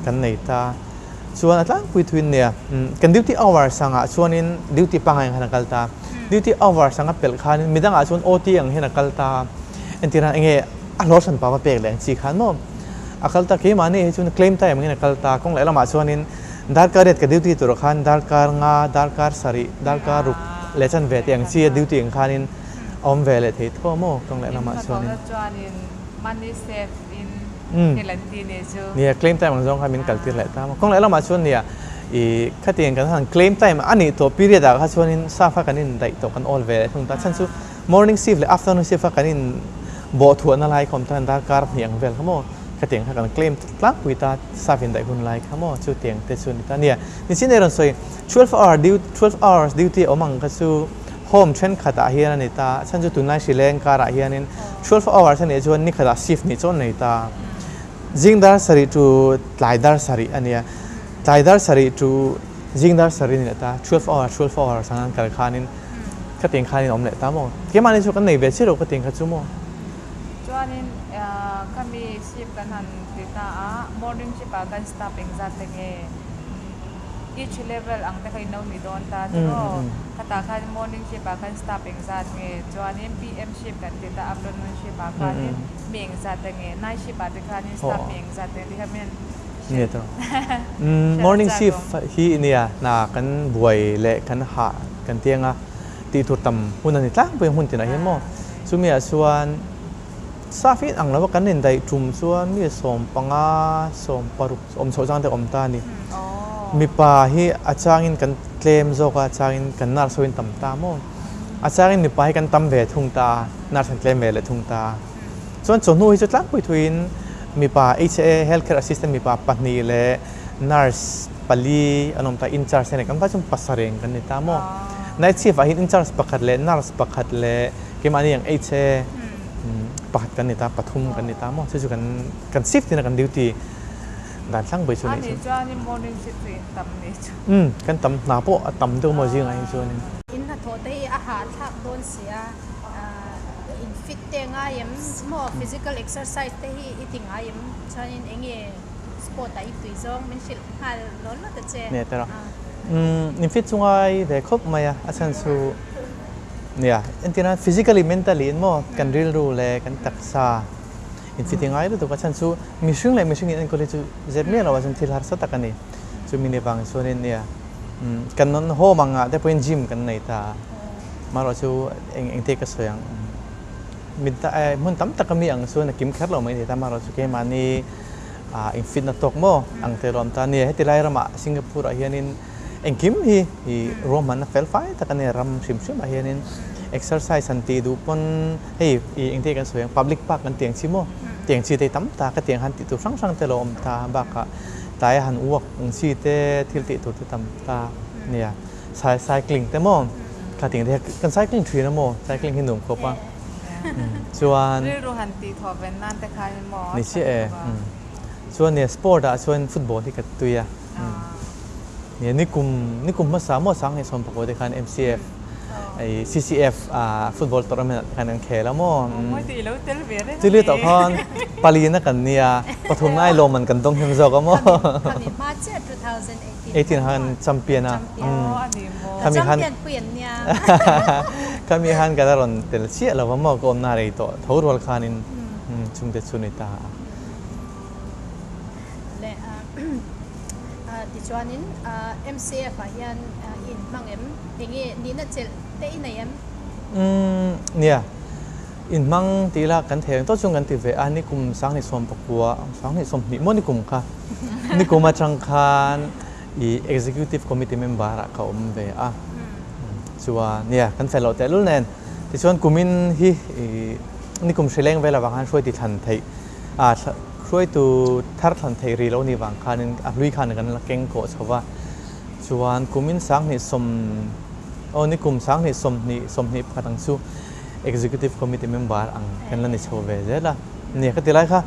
kan nei ta. Chuan a tlangpui thuin nia kan duty hours angah chuanin duty pangngai ang hian a kal ta. Duty hours anga pelh khanin midangah chuan OT ang hian a kal ta. Entirah enge a hlawh hran pa va pek leh ang chi khan maw a kal ta. Keimahni hi chuan claim time angin a kal ta. Kawng lehlamah chuanin darkar riat ka duty turah khan darkar nga, darkar sarih, darkar ruk leh chanve tih ang chi a duty ang khanin a awm ve leh thei tho maw kawng lehlamah chuanin. In chuanin money save in thil an ti nih chu. Nia, claim time ang zawng khan min kaltir leh ta maw. Kawng lehlamah chuan nia i khatiang kan han claim time a nih tawh period ah kha chuanin staff kha kan indaih tawh kan awl ve leh thung ta. Chhan chu morning shift leh afternoon shift kha kan in bawh thuahna lai kha awm ta darkar hnih ang vel kha maw khatiang kha kan claim tlangpui ta staff indaih hun lai kha maw chutiang te chu a ni ta. Nia, nichin erawh sawi 12 hour duty 12 hours duty awm ang kha chu Home thenkhatah hian a ni ta, chhan chu tunlai hrileng karah hianin 12 hours a nih chuan ni khatah shift nih chu an nei ta. Zing dar sarih chu tlai dar sarih a nia, tlai dar sarih chu zing dar sarih a ni leh ta, 12 hours 12 hours ang an kal khanin khatiang khanin a awm leh ta maw? Keimahni chu kan nei ve chiah lo khatiang kha chu maw? Chuanin khami shift kan han ti ta a, morning shift ah kan staff engzat te nge? Each level ang te kha in lo ni dawn ta tiraw? Khatah khan morning shift ah khan staff engzat nge? Chuanin PM shift kan ti ta afternoon shift ah khanin mi engzat te nge? Night shift ah te khanin staff mi engzat te nge? Ti kha min hrilh hrilh Morning shift hi nia hna kan buai leh kan hah kan ti anga tih tur tam hun a ni tlangpui hmun tinah hian maw? Chumi ah chuan Staff in ang lova kan indaih tum chuan mi 15, 16 awm chhoh chang te awm ta a ni. Mipa hi a changin kan tlem zawk a, a changin kan nurse ho in tam ta maw? A changin mipa hi kan tam ve thung ta a, nurse an tlem ve leh thung ta a. Chuan chawhnu hi chu tlangpui thuiin mipa HA, Health Care Assistant mipa pahnih leh nurse pali an awm ta, in charge te nen kan vai chuan pasareng kan ni ta maw? Night shift ah hian in charge pakhat leh nurse pakhat leh Keimahni ang ei che pakhat kan ni ta, pathum kan ni ta maw? Chu chu kan kan shift in a kan duty dan thlang pui chu nih chu. Ani chuanin morning shift chu in tam nih chu. Umm kan tam hna pawh a tam deuh maw zingah hi chuanin. In hnathawh te hi a hahthlak dawn si a, in fit te ngai em maw? Physical exercise te hi i ti ngai em? Chuanin eng nge sport ah i tui zawng min hrilh nghal law law ta che. Nia tawrh a. Umm in fit chu ngai ve khawp mai a, a chhan chu. Nia, entirna physically, mentally in maw kan rilru leh kan taksa in fiti ngai lutuk a chhan chu mihring leh mihring in enkawl hi chu zep miah lo ah chuan thil harsa tak a ni. Chumi ni vang chuanin nia kan nawn home ang ah te pawhin gym kan nei ta a, marawh chu eng eng te ka sawi ang mit hmun tam tak a mi ang chuan a kim kher lo mai thei ta marawh chu keimahni ah in fit na tawk maw ang te lawm ta nia heti lai ramah Singapore ah hianin Engkim hi i ruahmanna fel fai tak a nia ram hrim hrim ah hianin exercise han tih duh pawn hei i engte kan sawi ang public park kan tih ang chi maw tiang chi te hi tam tak a tiang han tih tur hrang hrang te lo awm ta bakah tlai a han walk ang chi te thil tih tur te tam ta nia cycling te maw kha tiang te kan cycling thin a maw cycling hi nuam khawp a chuan rilru han tih thawh ven nan te khan maw ni chiah e chuan nia sport ah chuan football hi ka tui a. Nia nikum nikum hmasa maw sang hnih 18 te khan MCF ei CCF football tournament ah te khan an khel a maw. Mawi tih ilo tel ve reng a Chuli tawh khan palina kan nia pathum nai lawmman kan dawng hnem zawk a maw. Khami hma chiah 2018 18 khan champion a. Aw a ni maw. Khami khan Champion pui an nia. Khami khan ka la rawn tel chiah lo va maw ka awmna rei tawh tho rual khanin chungte chu ni ta a. Leh tichuanin MCF ah hian i inhmang em? Enge nihna chelh te i nei em? Umm nia, inhmang tih ila kan thei ang tawh chuan kan ti ve a, nikum 2019, 2020 maw nikum kha, nikum atang khan i Executive Committee member ah ka awm ve a, chuan nia kan fel loh tehlul nen, tichuan kumin hi i nikum hrileng vel avang khan hruai ti thlan theih a. Hruaitu thar thlan theih rih loh ni vang khanin a hlui khan kan la keng kawh chho va, chuan kumin sanghnih sawm aw ni kum sanghnih sawmhnih sawmhnih pakhat ang chu Executive Committee member ang kan la ni chho ve zel a. Nia ka ti lai kha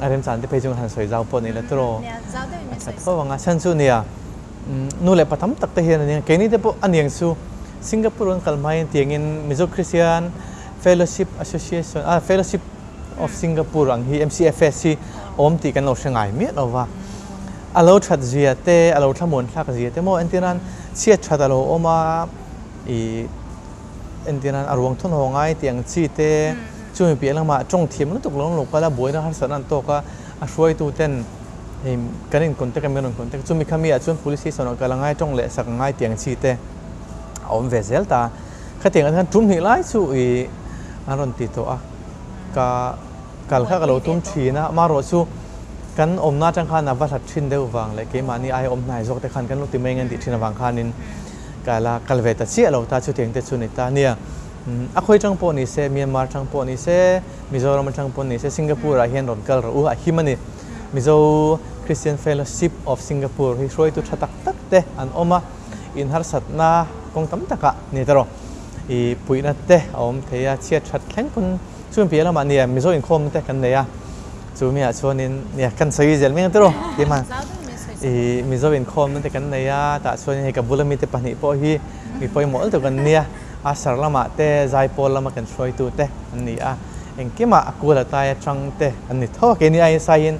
a remchan te phei chu han sawi zau pawh ni la tiraw a tha tho ang a. Chhan chu nia nu leh pa tam tak te hian ania keini te pawh aniang chu Singapore an kal hmain tiangin Mizo Christian Fellowship Association ah Fellowship of Singapore ang hi MCFS hi awm tih kan lo hre ngai miah lo va. A lo that zia te, a lo thlamuan thlak zia te maw entirnan chhiat that a lo awm a, ih entirnan a ruang thawn haw ngai tih ang chi te, chumi piah lamah tawng thiam lutuk lo lo kal a, buaina harsatna an tawk a, a hruaitu ten hei kan in contact a min rawn contact chumi kha mi ah chuan police station ah kal a ngai tawng leh sak a ngai tih ang chi te a awm ve zel ta. Khatiang ah khan tum hnih lai chu ih an rawn ti tawh a. Ka kal kha ka lo tum thin a, amaherawh chu kan awmna atang khan a va hlat thin deuh vang leh keimahni aia awm hnai zawk te khan kan lo ti mai nge an tih thin avang khanin ka la kal ve ta chiah lo ta, chutiang te chu ni ta nia. A khawi atang pawh ni se, Myanmar atang pawh ni se, Mizoram atang pawh ni se, Singapore ah hian rawn kal rawh u, a him a ni. Mizo Christian Fellowship of Singapore hi hruaitu tha tak tak te an awm a, inharsatna kawng tam takah ni ta rawh. I puihna te a awm thei a, chhiat that thleng pawn chumi piah lamah nia Mizo inkhawmna te kan nei a, chu miah chuanin nia kan sawi zel mai ang tiraw keimah i Mizo inkhawmna te kan nei a, tah chuanin hei ka bula mite pahnih pawh hi mi pawimawh lutuk an nia, a sar lamah te zaipawl lama kan hruaitu te an ni a, engkimah a kual a tai atang te an ni tho a, keini aiin saiin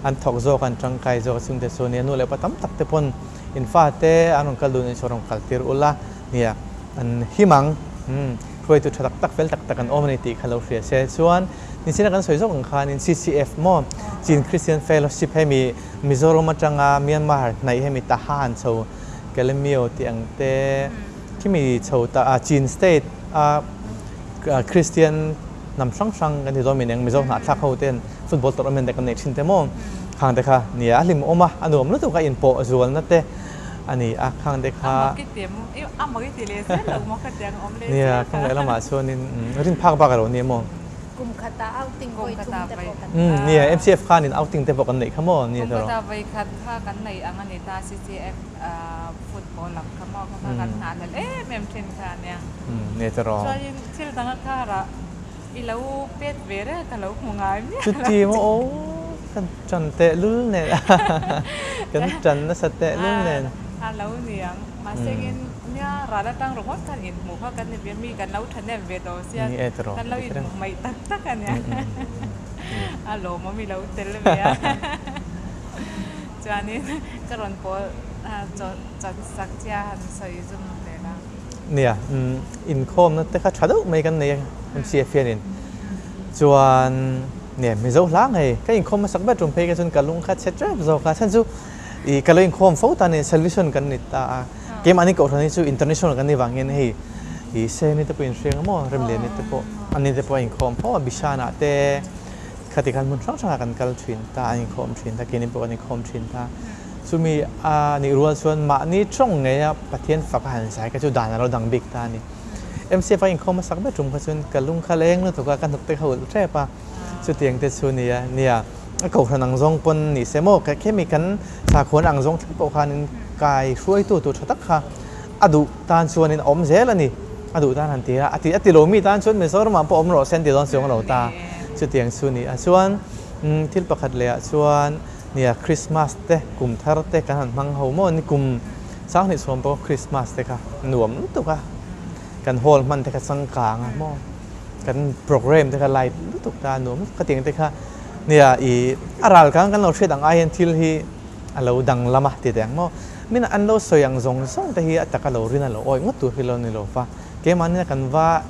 an thawk zawk a an tangkai zawk a chungte chu nia nu leh pa tam tak te pawn in fate an rawn kal dun in saw rawn kal tir ula nia. An him ang. Umm, hruaitu tha tak tak, fel tak tak an awm a ni tih kha lo hria se. Chuan, nichina kan sawi zawk ang khanin CCF maw, Chin Christian Fellowship hemi Mizoram atanga Myanmar hnaih hemi Tahan chho Kalemyo tih ang te khimi chho ta a Chin state a Christian hnam hrang hrang kan ti dawn min eng Mizo hnahthlak ho ten football tournament te kan neih thin te maw khang te kha nia a hlim awm a, a nuam lutuk a inpawh zualna te. A ni a, khang te kha. A maki ti a maki ti leh zel lo maw khatiang awm leh zel Nia, khang leh lamah chuanin rin phak bak a lo ni maw? Kum khata outing vawi thum te pawh kan nei. Nia, MCF khanin outing te pawh kan neih kha maw? Nia Kum khata vawi khat kha kan nei ang a ni ta, CCF football lam kha maw kha kha kan nghahhlelh em em thin kha a nia. Nia tiraw. Chuanin thil danga karah I lo pet ve reng a, ka lo hmu ngai miah lo. Chuti maw aw, kan tan tehlul nen kan tan nasa tehlul nen. A lo niang, mahse engin nia ral atang ringawt khan inhmuh kha kan ni ve, mi kan lo thahnem ve tawh sia, kan lo inhmuh mai tak tak a nia. A lawmawm i lo tel ve a. Chuanin ka rawn pawl chawt sak che a han sawi zum vel a. Nia, inkhawmna te kha tha deuh mai kan nei a MCF hianin. Chuan nia Mizo hla ngei ka inkhawm hmasak ber tum phei kha chuan ka lung kha chhe tep zawk a, chhan chu ih ka lo inkhawm fo ta ni salvation kan ni ta a, keimahni kohhran hi chu international kan nih vang hian hei ih Seni te pawh inhriang emaw Remliani te pawh ani te pawh a inkhawm fo a, Bishanah te khati khan hmun hrang hrangah kan kal thin ta, an inkhawm thin ta, keini pawh kan inkhawm thin ta. Chumi a nih rual chuan mahni tawng ngeia Pathian fak a han zai kha chu dan a lo dang bik ta a ni. MCF a inkhawm hmasak ber tum kha chuan ka lung kha leng lutuk a, ka hnuk te kha ulh tep a, chutiang te chu nia, nia a kohhran ang zawng pawn ni se maw, khemi kan sakhuan ang zawng thleng pawh khanin kai hruaitu tur tha tak kha a duh tan chuanin a awm zel a ni. A duh tan han ti a, a ti a ti lomi tan chuan Mizoramah pawh awm rawh se an ti dawn chuang lo ta, chutiang chu ni a. Chuan thil pakhat lehah chuan Nia, Christmas te, kum thar te kan han hmang ho maw? Ni kum sanghnih chhuam pawh Christmas te kha nuam lutuk a, kan hall hman te kha changkang a maw? Kan program te kha light lutuk ta a nuam lutuk khatiang te kha nia i a ral kang kan lo hriat ang ai hian thil hi a lo danglam a ti teh ang maw? Min an lo sawi ang zawng zawng te hi a taka lo rin a lo awih ngawt tur hi lo ni lo va, keimahni kan va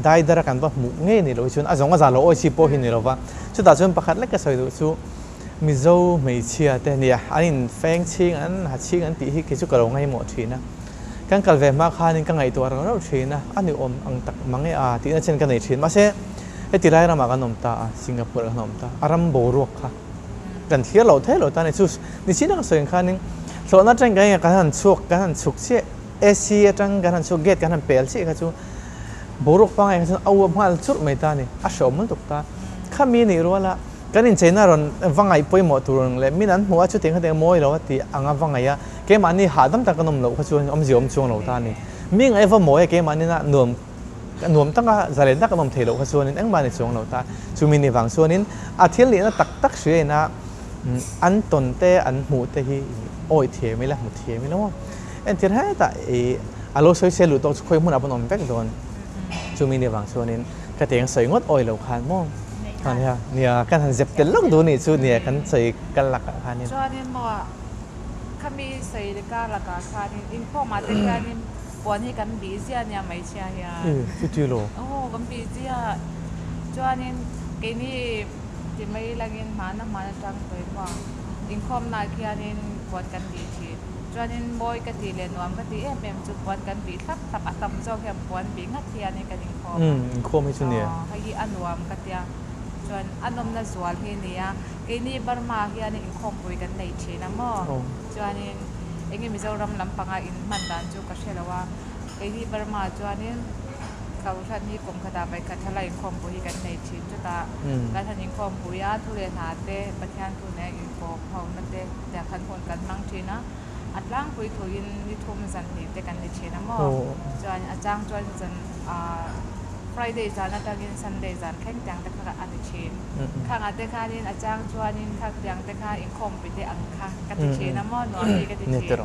dai dar a kan va hmuh ngei ni lo hi chuan a zawng a za lo awih chi pawh hi ni lo va, chutah chuan pakhat lek ka sawi duh chu Mizo hmeichhia te nia, an in feng chhing, an ha chhing an tih hi kei chu ka lo ngaihmawh thin a. Kan kal ve hma khanin ka ngaihtuah rauh rauh thin a, a ni awm ang tak mang e a tihna chen ka nei thin. Mahse, heti lai ramah kan awm ta a, Singapore ah kan awm ta a, ram boruak kha kan thlir loh theih loh ta a ni. Chu nichina ka sawi ang khanin hlawhna atang kan kan han chhuak, kan han chhuk chiah, AC atang kan han chhuak, gate kan han pel chiah kha chu boruak pangngai kha chuan a uap nghal churh mai ta a ni, a hrehawm lutuk ta. Khami nih ruala. Kan incheina rawn va ngaih pawimawh tur ang leh min an hmuh a chutiang khatiang mawi lo a tih anga va ngaih a, keimahni hahdam tak kan awm loh kha chuan awmzia awm chuang lo ta a ni. Mi ngaih va mawi a keimahni na nuam nuam taka zalen tak kan awm thei loh kha chuanin engmah a ni chuang lo ta. Chumi ni vang chuanin a thil nihna tak tak hriaina an tawn te an hmuh te hi awih thiam ila hmu thiam ila maw. Entir hetah ih a lo sawi sel luh tawk chu khawi hmunah pawn awm vek dawn. Chumi ni vang chuanin ka teng sawi ngawt awi lo khan maw nia nia kan han zep tel lawk duh nih chu nia kan sawi kal lakah khanin. Chuanin maw khami sawi kar lakah khanin inkhawmah te khianin puan hi kan bih ziah nia hmeichhia hian. E chuti lo. Aw kan bih ziah. Chuanin keini ti mai langin hmana hmana tang tawi maw inkhawmnaah khianin puan kan bih thin. Chuanin mawi ka tih leh nuam ka tih em em chu puan kan bih thlap thlap a tam zawk hian puan bih ngat hianin kan inkhawm a. Umm inkhawm hi chu nia. Aw hei hi a nuam ka tia. Chuan a nawmna zual hi nia. Keini Burma ah hianin inkhawmpui kan nei thin a maw. Chuanin enge Mizoram lampanga in hman dan chu ka hre lo a. Keini Burma ah chuanin Kohhran hi kum khatah vawikhat thala inkhawmpui hi kan nei thin. Chutah kan han inkhawmpui a, thu leh hna te, Pathian thu nen inkawm ho na te tiang khan hun kan hmang thin a. A tlangpui thuin ni thum zan hnih te kan ni thin a maw? Chuan a chang chuan zan Friday zan atangin Sunday zan thleng tiang te kha a ni thin. Khangah te khanin a chang chuanin kha tiang te kha inkhawmpui te ang kha ka ti thin a maw? Nuam hi ka ti thin.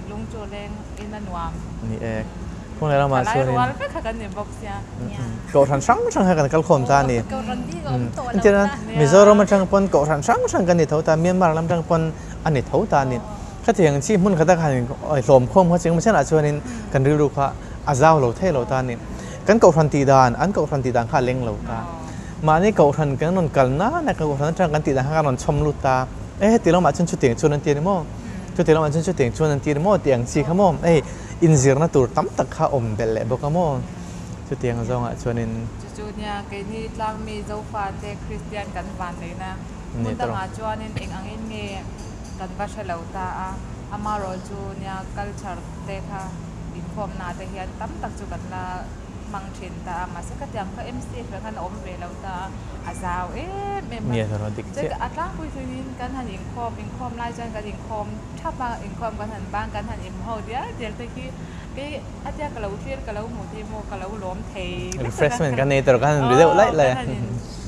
Lung chu leng in a nuam. Ni e. Kawng leh lamah chuanin Thalai rual vek kha kan ni bawk sia. Kohhran hrang hrang kha kan kal khawm ta a ni. Kohhran bik a awm tawh lo ta. Mizoram atang pawn kohhran hrang hrang kan ni tho ta, Myanmar lam atang pawn a ni tho ta a ni. Khatiang chi hmun khata khan hlawm khawm kha cheng chenah chuanin kan rilru kha a zau lo thei lo ta a ni. Kan kohhran tih dan, an kohhran tih dan kha a leng lo ta. Mahni kohhran kan rawn kal nana kan kohhran atang kan tih dan kha kan rawn chhawm lut ta. E heti lamah chuan chutiang chuan an ti a ni maw? Chuti lamah chuan chutiang chuan an ti a ni maw? Tih ang chi kha maw? Hei inzirna tur tam tak kha awm belh leh bawk a maw? Chutiang zawngah chuanin. Chu chu nia keini tlangmi Zofate Kristian kan van neihna hmun dangah chuanin eng angin nge kan va hre lo ta a, amarawh chu nia culture te kha inkhawmnaah te hian tam tak chu kan la hmang thin ta a, mahse khatiang kha MCF ah khan a awm ve lo ta a, a zau em em a. Chuan a tlangpui thuiin kan han inkhawm, inkhawm lai chuan kan inkhawm thap a, inkhawm kan han bang, kan han inho dial dial te khi kei a tia ka lo thlir ka lo hmuh thei maw ka lo lawm thei vek a. Refreshment kan nei tur kan han ri deuh laih laih a.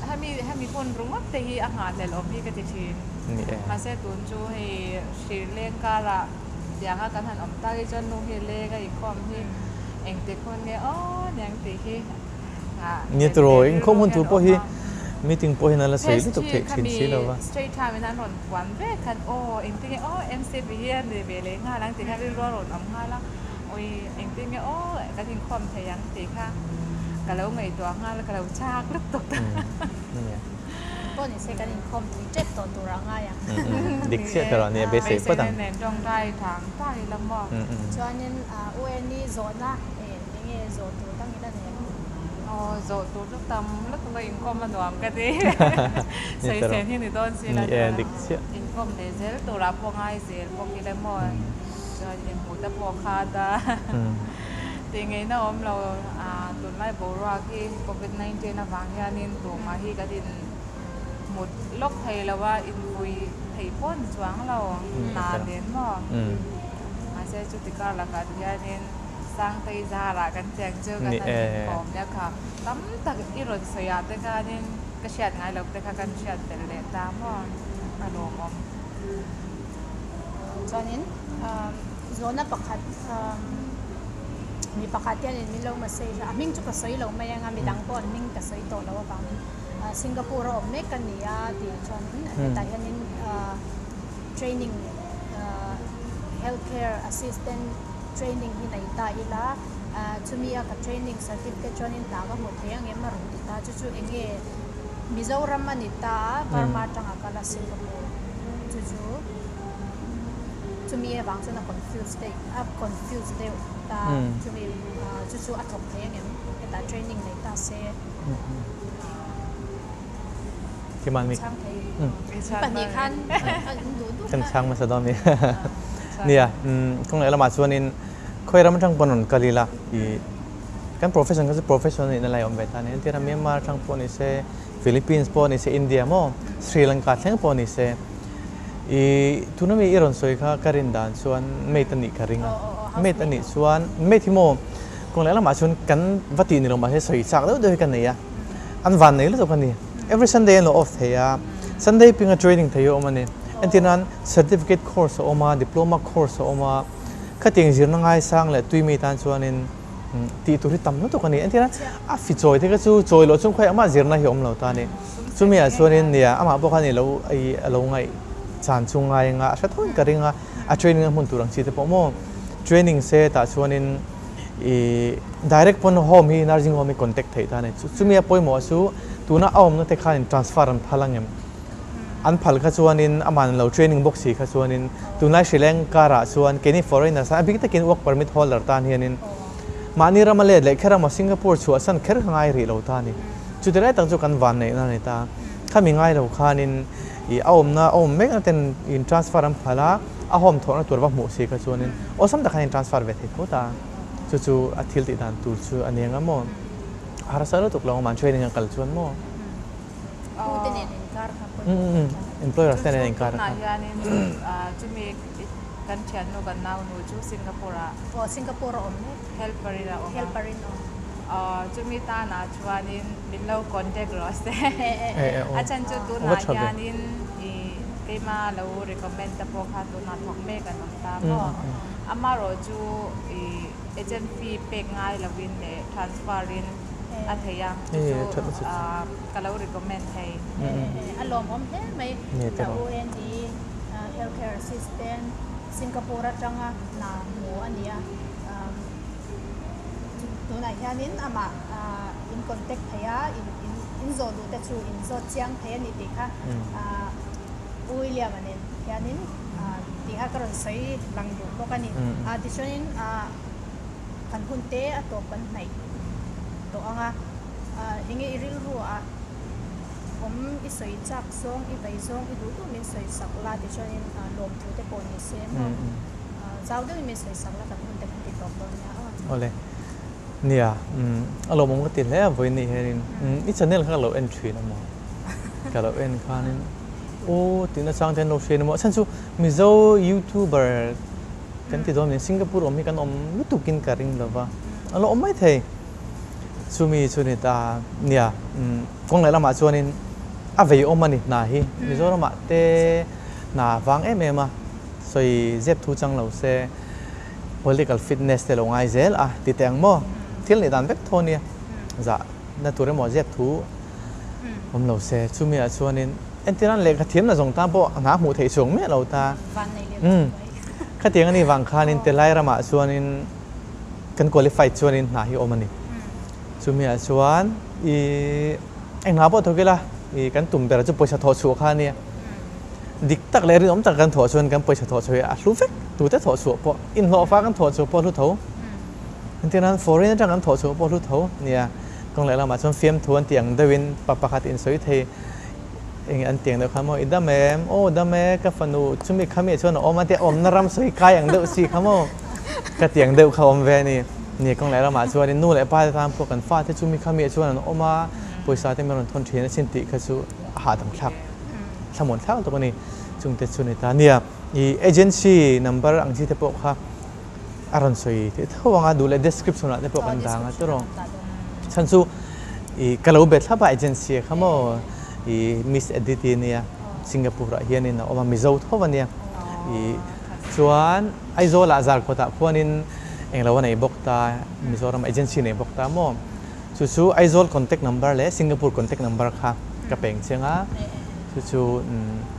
Hemi hemi hun ringawt te hi a nghahhlelh awm hi ka ti thin. Mahse tun chu hei hrilh leng karah tianga kan han awm tak hi chuan nu hi leng a inkhawm hi engtik hun nge aw niang tih hi Ni turaw inkhawm hun tur pawh hi meeting pawh hian a la sawi lutuk theih thin si lo va. Straight time in an rawn puan vek khan aw engtin nge aw MCP hi a ni ve leh nghal ang tih kha rilru a rawn awm nghal a, awi engtin nge aw kan inkhawm thei ang tih kha ka lo ngaihtuah nghal a ka lo chak lutuk ta. Pawh ni se kan inkhawm tui tep tawh tur a ngai ang. Dik chiah tawh nia beisei phawt ang. Beisei nen tawngtai thang ta ila maw. Chuanin UNI zawhna enge zawh tur dangin a nei ang? Aw zawh tur chu tam lutuk a inkhawm a nuam ka ti. Sawisel hi ni dawn si la chuan inkhawm leh zel turah pawh ngai zel bawk ila maw. Chuan inhmuh te pawh kha ta tih ngeihna awm lo. Tunlai boruak hi covid 19 avang hianin tumah hi kan in mut lawk thei lo a, invui thei pawh ni chuang lo hna nen maw. Mahse chuti kar lakah ti hianin Sangtei zarah kan cheng chu kan han inkawm nia kha. Tam tak i rawn sawi ah te khanin ka hriat ngai lo te kha kan hriat belh leh ta maw a lawmawm. Chuanin zawhna pakhat mi pakhat hianin min lo message a, a hming chu ka sawi lo mai ang a, midang pawh an hming ka sawi tawh loh avangin Singapore a awm mek ka ni a tih chuanin hetah hianin training health care assistant training hi nei ta ila chumi a ka training certificate chuanin hna ka hmu thei ang em a rawn ti ta chu chu enge Mizoram a ni ta a, Burma atanga kal a Singapore chu chu chumi avang chuan a confuse deuh a confuse deuh ta chumi chu chu a thawk thei angem hetah training nei ta se chhang thei pahnih khan an duh duh kan chhang hmasa dawn ni nia kawng leh lamah chuanin khawi ram atang pawn rawn kal ila i. Kan profession kha chu profession a nihna lai a awm ve ta a ni. Entirna Myanmar atang pawh ni se, Philippines pawh ni se, India maw, Sri Lanka thleng pawh ni se, i tuna mi i rawn sawi kha ka rin dan chuan mate a nih ka ring a. Mate a nih chuan, mate hi maw kawng leh lamah chuan kan va tih ni lo mahse sawi chak deuh deuh hi ka nei a. An van nei lutuk a ni. Every Sunday an lo off thei a, Sunday pinga training thei a awm a ni. Entirnan certificate course a awm a, diploma course a awm a, khatiang zirna ngaisang leh tui mi tan chuanin tih tur hi tam lutuk a ni. Entirnan a fi chawi te kha chu chawi loh chung khawiah amah zirna hi a awm lo ta a ni. Chumi ah chuanin nia amah pawh khan i lo a lo ngaih chan chu ngai anga a hre tho in ka ring a, a training a hmun tur ang chi te pawh maw training se tah chuanin I direct pawn home hi nursing home hi contact theih ta a ni. Chumi a pawimawh chu tuna a awmna te khanin transfer an phal ang em? An phal kha chuanin amah an lo training bawk si kha chuanin tunlai hrileng karah chuan keini foreigners a bik takin work permit holder tan hianin mahni rama let leh kher emaw Singapore chhuahsan kher kha ngai rih lo ta a ni. Chuti lai tak chu kan van neihna a ni ta. Khami ngai lo khanin i a awmna a awm mekna ten in transfer an phal a. A home thawhna tur va hmuh si kha chuanin awlsam tak khan in transfer ve thei tho ta. Chu chu a thil tih dan tur chu a ni ang a maw? A harsa lutuk lo ang training a kal chuan maw? Pu te nen inkar kha pawimawh tak a ni. Employer te nen inkar kha. Tunah hianin chumi kan thiannu kan naunu chu Singapore ah. Aw Singapore a awm mek. Helper in a awm a. Helper in awm. Aw chumi tanah chuanin min lo contact rawh se. A chhan chu tunah hianin i keima lo recommend te pawh kha tunah thawk mek an awm ta maw. Amaherawh chu i agent fee pek ngai lovin leh transfer in a thei a chu chu ka lo recommend thei. A lawmawm hle mai. Ka u Andy healthcare assistant Singapore atanga hna hmu a ni a. Tunah hianin amah in contact thei a, in zawh duh te chu in zawt chiang thei a ni tih kha U William-a nen hianin tih kha ka rawn sawi lang duh bawk a ni. Tichuanin kan hun te a tawp kan hnaih tawh ang a, enge i rilru ah awm i sawi chak zawng, i vei zawng, i duh duh min sawi sak la tichuanin lawmthu te pawh ni se maw. Zau deuhin min sawi sak la kan hun te kan ti tawp dawn nia aw. Awle. Nia, a lawmawm ka ti hle a vawiin hianin i channel kha ka lo en thin a maw? Ka lo en khanin aw tihna chang te an lo hria ni maw? A chhan chu Mizo youtuber kan ti dawn ni Singapore awm hi kan awm lutukin ka ring lo va, a lo awm mai thei. Chumi chu ni ta nia, kawng leh lamah chuanin a vei awm a ni hna hi Mizoramah te hna vang em em a. Sawi zep thu chang lo se political fitness te lo ngai zel a ti teh ang maw? Thil nih dan vek tho nia zah na tur emaw zep thu awm lo se chumi ah chuanin entir an lehkha thiam na zawng tan pawh hna hmuh theih chuang miah lo ta. Khatiang a nih vang khanin Telai ramah chuanin kan qualified chuanin hna hi awm a ni. Chumi ah chuan i eng hna pawh thawk ila i kan tum ber chu pawisa thawh chhuah kha a nia. Dik tak leh rinawm tak kan thawh chuan kan pawisa thawh chhuah hi a hlu vek. Tute thawh chhuah pawh, inhlawhfa kan thawh chhuah pawh a hlu tho. Engtin nan foreign atang kan thawh chhuah pawh a hlu tho nia. Kawng leh lamah chuan fiamthu an tih ang deuhin pa pakhat insawi thei eng an tih ang deuh kha maw i dam em? Aw dam e, ka fanu chumi khami ah chuan a awm a tia awmna ram sawi kai ang deuh si kha maw ka tih ang deuh kha awm ve a ni. Nia kawng leh lamah chuanin nu leh pa te tan pawh kan fate chumi khami ah chuan an awm a, pawisa te min rawn thawn thin asin tih kha chu a hahdam thlak. Thlamuan thlak tuk a ni. Chungte chu ni ta nia. I agency number ang chi te pawh kha a rawn sawi theih tho ang a, duh leh description ah te pawh kan dang a tiraw. Chhan chu i ka lo be thlap a agency kha maw i Miss Edith-i nia Singapore ah hianin a awm a, Mizo tho a nia. I chuan Aizawl ah Zarkawt ah khuanin englo a nei bawk ta, Mizoram agency nei bawk ta maw. Chu chu Aizawl contact number leh Singapore contact number kha ka peng chiang a, chu chu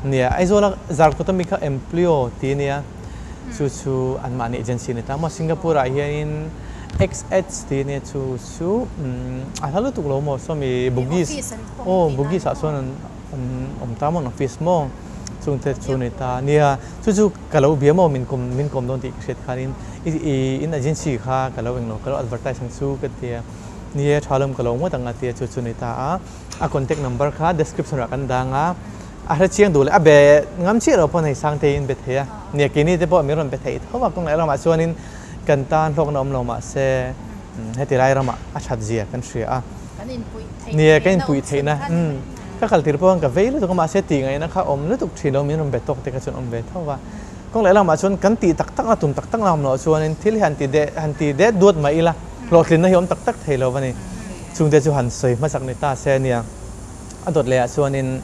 nia Aizawl a Zarkawt ami kha Empleo tih ania, chu chu anmahni agency a ni ta maw, Singapore ah hianin XH tih ania chu chu a hla lutuk lo maw sawmi Bugis aw Bugis ah sawn an awm ta maw an office maw chungte chu ni ta nia, chu chu ka lo bia maw min kawm min kawm dawn tih ka hriat khanin i in agency kha ka lo englo ka lo advertise ang chu ka ti a, ni e tha lawm ka lo ngawt ang a ti a chu chu ni ta a, a contact number kha description ah kan dang a, a hre chiang duh leh a be ngam chiah lo pawh hei Sangtei in be thei a, nia keini te pawh min rawn be thei tho a kawng leh lamah chuanin kan tan hlawkna awm lo mahse. Heti lai ramah a that zia kan hria a. Kan inpuih theih Nia, kan theihna inpuih awm chhun theihna. kha ni mai. Ka kal tir pawh khan ka vei lutuk a, mahse tih ngaihna kha awm lutuk thin lo, min rawn be tawk te kha chuan awm ve tho va. Kawng leh lamah chuan kan tih tak tak na, tum tak tak na awm loh chuanin thil hi han ti deh, han ti det duat mai ila, hlawhtlinna hi awm tak tak thei lo va ni. Chungte chu han sawi hmasak ni ta se nia. A dawt lehah chuanin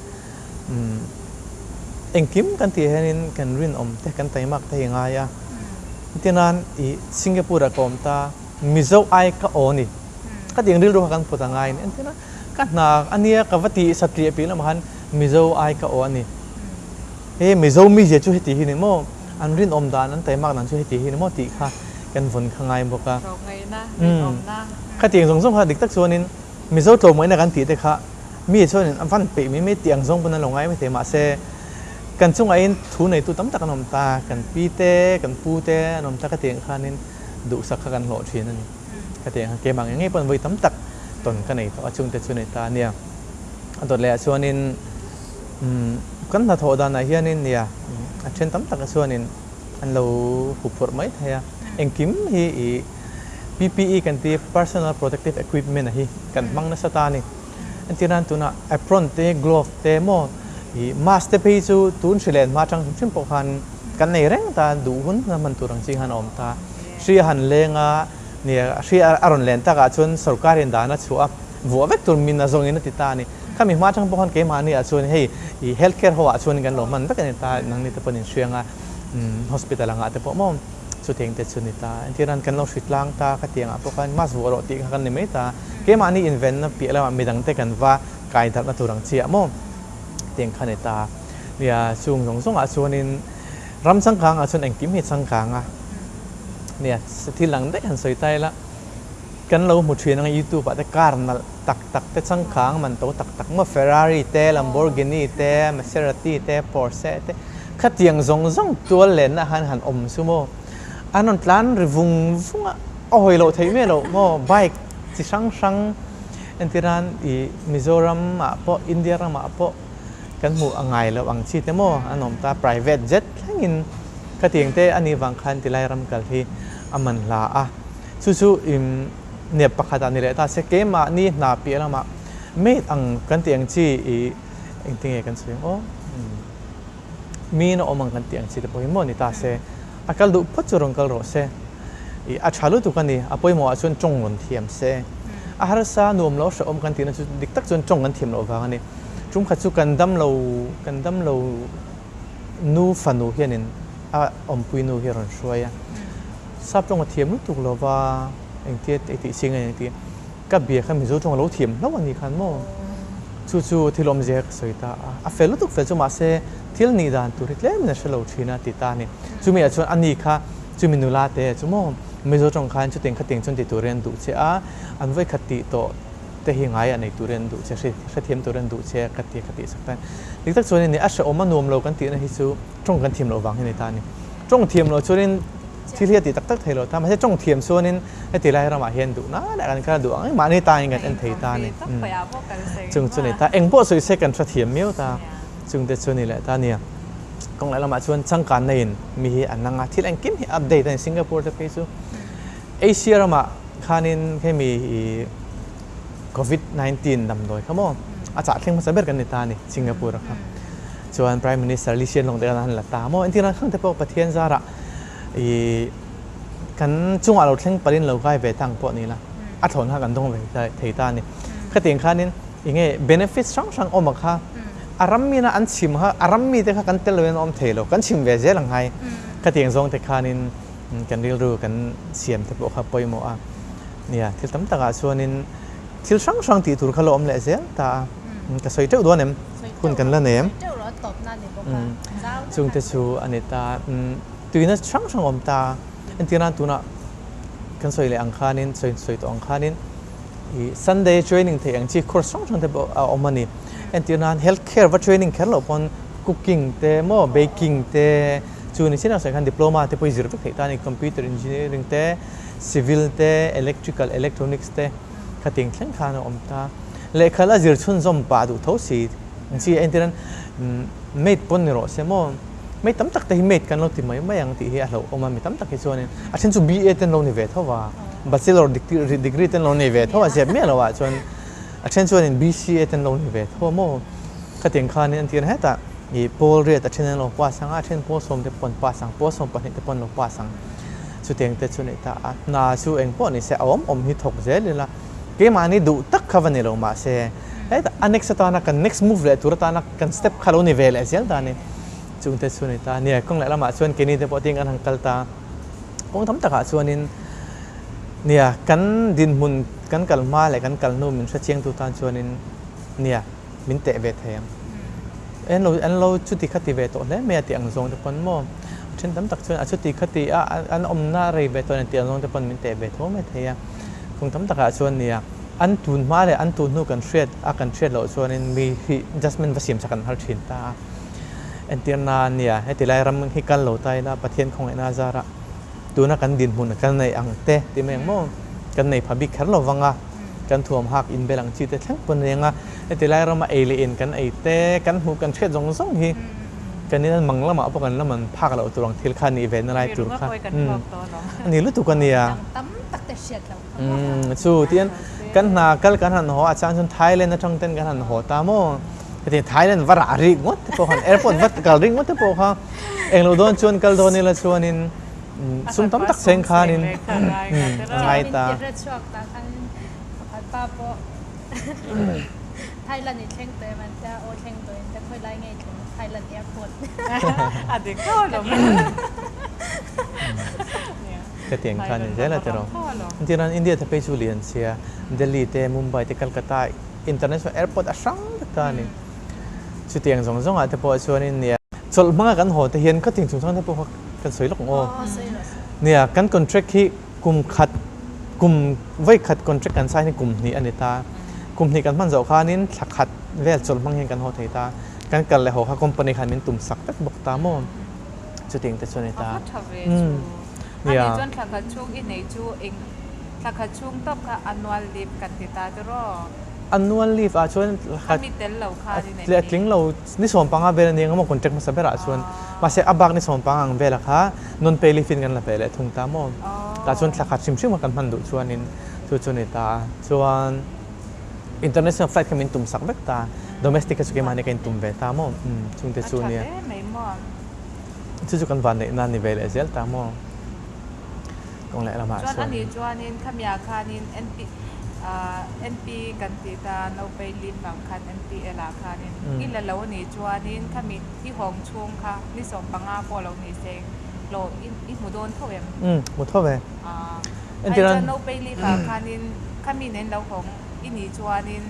engkim kan tih hianin kan rinawm te, kan taimak te hi ngai a. Tinan i Singapore ah ka awm ta, Mizo ai ka aw ni. Ka tih ang rilru kha kan put a ngai a ni. Entirna, ka hna a nia ka va tih satliah piah lamah khan Mizo ai ka aw a ni. He Mizo mizia chu heti hi ni maw? An rinawm dan, an taimak dan chu heti hi ni maw tih kha kan vawn kha ngai bawk a. Tlawmngaihna, rinawmna. Khatiang zawng zawng kha dik tak chuanin Mizo tlawmngaihna kan tih te kha mi chuanin a van peih mai mai tih ang zawng pawn an lo ngai maithei mahse kan chungahin thu neitu tam tak an awm ta, kan pi te, kan pu te an awm ta ka tih ang khanin duhsak kha kan hlawh thin a ni. Ka tih ang kha keimah ngei ngei pawn vawi tam tak tawn ka nei tawh a, chungte chu nei ta a nia. A dawt lehah chuanin kan hnathawh danah hianin nia a then tam takah chuanin an lo huphurh mai thei a, engkim hi ih PPE kan ti Personal Protective Equipment a hi kan hmang nasa ta a ni. Entir nan tunah apron te, glove te maw ih mask te phei chu tun hri len hma atang hrim hrim pawh khan kan nei reng ta, duh hun huna hman tur ang chi khan a awm ta. Hri a han leng a, nia hri a rawn len takah chuan sorkarin dan a chhuah a, vuah vek tur min a zawngin a ti ta a ni. Khami hma atang pawh khan keimahni ah chuan hei ih health care ho ah chuan kan lo hman vek a ni ta, nangni te pawh an inhriang a, hospital angah te pawh maw. Chutiang te chu ni ta. Entirnan kan lo hri tlang ta ka tiangah pawh khan mask vuah rawh tih kha kan ni mai ta. Keimahni invenna piah lamah midangte kan va kai darhna tur ang chiah maw tiang kha ni ta. Nia, chung zawng zawngah chuanin ram changkangah chuan engkim hi changkang a. Nia, thil dang daih han sawi ta ila, kan lo hmu thin anga youtube ah te car nalh tak tak te changkang man to tak tak maw Ferrari te, Lamborghini te, Maserati te, Porsche te, Khatiang zawng zawng tual lenna han han awm chu maw? An rawn tlan ri vung vung a, a hawi loh theih miah loh maw? Bike chi hrang hrang entirnan ih Mizoram ah pawh India ramah pawh kan hmuh a ngai loh ang chi te maw an awm ta, private jet thlengin khatiang te a nih vang khan tilai ram kal hi a man hla a. Chu chu im nep pakhat ah ni leh ta se keimahni hna piah lamah mate ang kan tih ang chi ih engtinge kan sawi ang aw? Miin a awm ang kan tih ang chi te pawh hi maw ni ta se, a kal duh phawt chu rawn kal rawh se. Ih, a tha lutuk a ni, a pawimawh ah chuan tawng rawn thiam se. A harsa nuam lo hrehawm kan tihna chu dik tak chuan tawng kan thiam loh vang a ni. Tum khat chu kan dam lo, kan dam lo nu fanu hianin a awmpui nu hi a rawn hruai a. Sap tawng a thiam lutuk lo va, engtia tih ching a ni tih ka bia kha Mizo tawng a lo thiam hlauh a ni khan maw? Chu chu thil awmzia ka sawi ta a, a fel lutuk fel chu mahse thil nih dan tur hi tlemin a hre lo thin a ti ta a ni. Chumi ah chuan a ni kha chumi nula te chu maw Mizo tawng khan chutiang khatiang chuan ti turin an duh che a, an vawikhat tih tawh te hi ngai a nei turin an duh che, hrethiam turin an duh che a ka ti ka tih sak ta a ni. Dik tak chuan a hrehawm a nuam lo kan tihna hi chu tawng kan thiam loh vang hi a ni ta a ni. Tawng thiam loh chuanin Thil hi a ti tak tak thei lo ta, mahse tawng thiam chuanin heti lai ramah hian duh na leh kan kal duh ang mahni tain kan en thei ta a ni. Chung chu ni ta, eng pawh sawi se kan hre thiam miau ta, chung te chu ni leh ta nia. Kawng leh lamah chuan changkan neiin mi hi an ang a, thil engkim hi update a ni Singapore te phei chu. Asia ramah khanin hemi Covid 19 damdawi kha maw a chah thleng hmasa ber kan ni ta a ni Singapore a kha. Chuan Prime Minister Lee Hsien Loong te khan an la ta maw, entirah khang te pawh Pathian zarah I kan chungah lo thleng palhin lo kai ve tang pawh ni la, a thlawn kha kan dawng ve thei ta a ni. Khatiang khanin eng nge benefits hrang hrang awm a kha a ram mina an chhim kha a ram mite kha kan tel loin a awm thei lo, kan chhim ve zel ang hai. Khatiang zawng te khanin kan rilru kan siam te pawh kha pawimawh a. Nia, thil tam takah chuanin thil hrang hrang tih tur kha lo awm leh zel ta a. Ka sawi teuh dawn em? Hun kan la nei em? Chungte chu a ni ta. Tuina hrang hrang awm ta. Entir nan tunah kan sawi leh ang khanin, sawi sawi tawh ang khanin ih Sunday training theih ang chi course hrang hrang te pawh a awm a ni. Entir nan health care va training kher loh pawn cooking te maw baking te chu ni chin ang sawi khan diploma te pawh i zir vek theih ta a ni. Computer engineering te, civil te, electrical, electronics te khating thleng khan a awm ta. Lehkha la zir chhunzawm pah duh tho si ang chi entir nan maid pawn ni rawh se maw. Mei tam tak te hi mate kan lo ti mai mai ang tih hi a hlauhawm a, mi tam tak hi chuanin a then chu BA te an lo ni ve tho va. bachelor degree ten lo nei ve tho a zep miah lo ah chuan a then chuan in BCA ten lo ni ve tho a maw khatiang khanin an tir hetah ih pawl riat a then an lo pass ang a a then pawl sawm te pawh an pass ang pawl sawm pahnih te pawh an lo pass ang chutiang te chu a ni ta a hna chu eng pawh ni se a awm awm hi thawk zel ila keimahni duh tak kha va ni lo mahse hetah a next atana kan next move leh tur atana kan step kha lo ni ve leh zel ta a ni chungte chu a ni ta a nia kawng leh lamah chuan keini te pawh tin kan han kal ta. Kawng tam takah chuanin nia kan dinhmun kan kal hma leh kan kal hnu min hrechiangtu tan chuanin nia min teh ve thei ang. En lo an lo chuti kha ti ve tawh hle mai a tih ang zawng te pawn maw a then tam tak chuan a chuti kha ti a an awmna rei ve tawh a ni tih ang zawng te pawn min teh ve tho mai thei a. Kawng tam takah chuan nia an tun hma leh an tun hnu kan hriat a kan hriat loh chuanin mi hi judgement va siam chak an har thin ta a. Entir na nia, heti lai ram hi kal lo ta ila Pathian khawngaihna a zar a, tuna kan dinhmun kan neih ang te ti mai ang maw, kan nei pha bik kher lo vang a, kan thuam hak inbel ang chi te thleng pawn a ni ang a, heti lai rama ei leh in kan ei te, kan hmuh kan hriat zawng zawng hi kan in an mang lamah pawh kan la man phak loh tur ang thil kha nih ve na lai tur kha a ni lutuk a nia. Umm chu tian kan hna kal kan han haw a chang chuan Thailand atang ten kan han haw ta maw heti Thailand va rah rik ngawt te pawh khan airport va kal rik ngawt te pawh kha englo dawn chuan kal dawn ila chuanin sum tam tak seng khanin a ngai ta. Thailand i thleng tawh em an tia aw thleng tawh in tia khawi lai nge i thleng Thailand airport. A dik tho lo. Ka tiang kha a ni zel a tiraw. Engtiran India te phei chu lian sia, Delhi te, Mumbai te, Calcutta international airport a hrang vek ta a ni. Chutiang zawng zawngah te pawh chuanin nia chawlh hmanga kan haw te hian khatiang chungchang te pawh kha kan sawi lawk ang aw. Nia kan contract hi kum khat kum vawi khat contract kan sign hi kum hnih a ni ta. Kum hnih kan hman zawh khanin thla khat vel chawlh hmang hian kan haw thei ta. Kan kal leh haw kha company khan min tum sak vek bawk ta maw. Chutiang te chu a ni ta. A va tha ve chu. A nih chuan thla khat chhung i nei chu eng thla khat chhung tawp kha annual leave kan ti ta chu raw? Annual leave ah chuan thla khat A mi tel lo khan i nei a tling lo ni sawmpanga vel a ni ang emaw contract hmasa berah chuan mahse a bak ni sawmpanga ang velah kha non pay leave in kan la pe leh thung ta maw? Tah chuan thla khat hrim hrim kha kan hman duh chuanin chu chu a ni ta. Chuan international flight kha min tum sak vek ta. Domestic kha chu keimahni ka intum ve ta maw? Chungte chu nia. A tha hle mai maw? Chu chu kan van neih na ni ve leh zel ta maw? Kawng leh lamah chuan. Chuan ani chuanin khamiah khanin NP NP kan tih ta no pay leave ang khan NPL ah khanin i la lo ni chuanin khami i hawng chhung kha ni 15 pawh lo ni se hlawh i hmu dawn tho em? Umm hmu tho ve. Ai chuan no pay leave ah khanin khami nen lo hawng i nih chuanin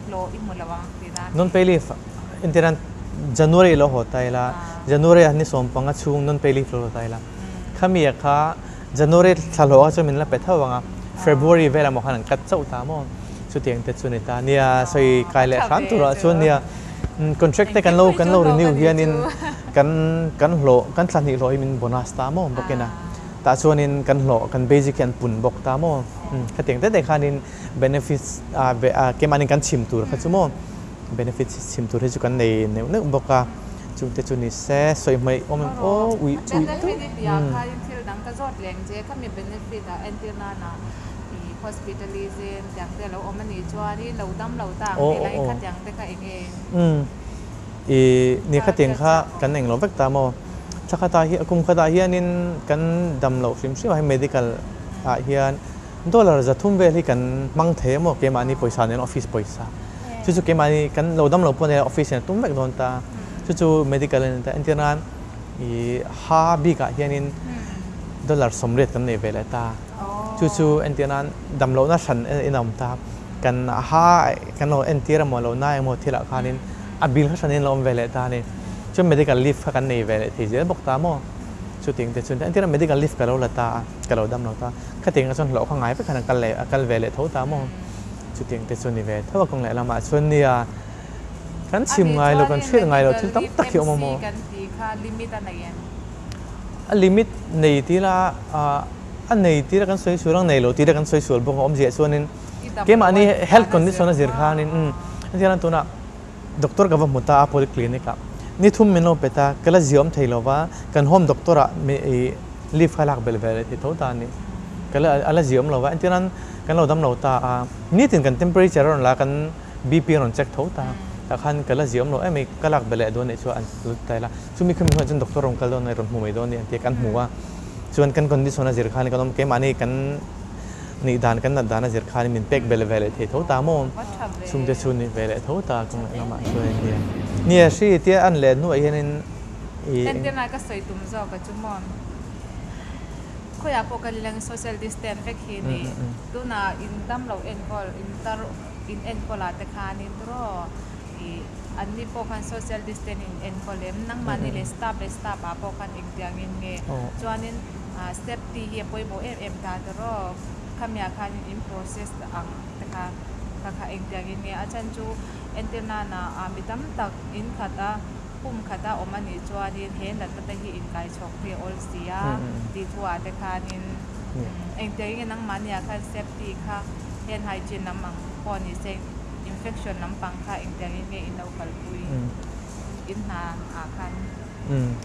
hlawh i hmu lo ang tihna a ni. Non pay leave Entirnan January lo haw ta ila, January ah ni 15 chhung non pay leave lo la ta ila. Khami ah kha January thla hlawh kha chu min la pe tho ang a, February velah maw khan an cut chauh ta maw? Chutiang te chu ni ta. Nia sawi kai leh hram turah chuan nia contract te kan lo kan lo renew hianin kan kan hlawh kan thla hnih hlawh hi min bonus ta maw bawkin a. Tah chuanin kan hlawh kan basic hi an pun bawk ta maw? Khatiang te te khanin benefits keimahni kan chhim tur kha chu maw? Benefits hi chhim tur hi chu kan nei neuh neuh bawk a, chungte chu ni se sawi hmaih awm em aw ui ui deuh. Benefit i tih ah khain thil dang ka zawt leng che khami benefit ah entir nana i hospitalism tiang te alo awm anih chuan i lo dam lo ta ang tih lai khatiang te kha eng nge? Umm i ni khatiang kha kan eng lo vek ta maw? Thla khatah hi kum khatah hianin kan dam loh hrim hrim ah hian medical ah hian Dollar 300 vel hi kan hmang thei a maw keimahni pawisa nen office pawisa. Chu chu keimahni kan lo dam lo pawh nia office in a tum vek dawn ta. Chu chu medical a ni ta. Entir nan i ha bik ah hianin dollar 80 kan nei ve leh ta. Chu chu entir nan dam lohna hran in a awm ta. Kan ha kan lo entir emaw lo na emaw thil ah khanin a bill kha hranin a lo awm ve leh ta a ni. Chuan medical leave kha kan nei ve leh thei zel bawk ta maw. Chuting te chuan entir nan medical leave ka lo la ta a, ka lo dam lo ta. Khatiang ah chuan hlawh kha ngai vek khan a kal leh a kal ve leh tho ta maw? Chutiang te chu ni ve tho a kawng leh lamah chuan nia kan chhim ngai lo kan hriat ngai lo thil tam tak hi a awm a maw? A limit nei ti la a nei ti la kan sawi sual ang nei lo ti la kan sawi sual bawk a awmzia chuanin keimahni health condition a zir khanin umm hetiang tunah doctor ka va hmu ta a polyclinic ah ni thum min lo pe ta ka la ziawm thei lo va kan home doctor ah leave kha lak belh ve leh thei tho ta a ni. Ka la a la ziawm lo va, entirnan kan lo dam lo ta a, nitin kan temperature a rawn la a, kan BP a rawn check tho ta, tah khan ka la ziawm lo em i, ka lak belh leh dawn nih chu an lut ta ila, chumi khami hunah chuan doctor rawn kal dawn a, rawn hmu mai dawn a ni an ti a, kan hmu a, chuan kan condition a zir khan kan awm keimahni kan nih dan kan nat dan a zir khan min pek belh ve leh thei tho ta maw, chungte chu ni ve leh tho ta kawng leh lamah chuan nia. Nia hri tia an leh hnuah hianin i. Entirna ka sawi tum zawk a chu maw. Khawiah pawh kan leng social distance vek hi ni. Tunah in dam lo enkawl, in tar in enkawl ah te khanin turaw ih an ni pawh khan social distance in enkawl em? Nangmahni leh staff leh staff ah pawh khan engtiangin nge? Chuanin safety hi a pawimawh em em ta turaw? Khamiah khanin in process ang te kha kha kha engtiangin nge? A chhan chu entir nana mi tam tak in khat a. Pum khata awm a nih chuanin he natna te hi inkaichhawk hi a awl si a tih thu ah te khanin engtiang nge nangmahniah khan safety kha hand hygiene lam ang pawh ni se infection lampang kha engtiangin nge in lo kalpui in hna ah khan.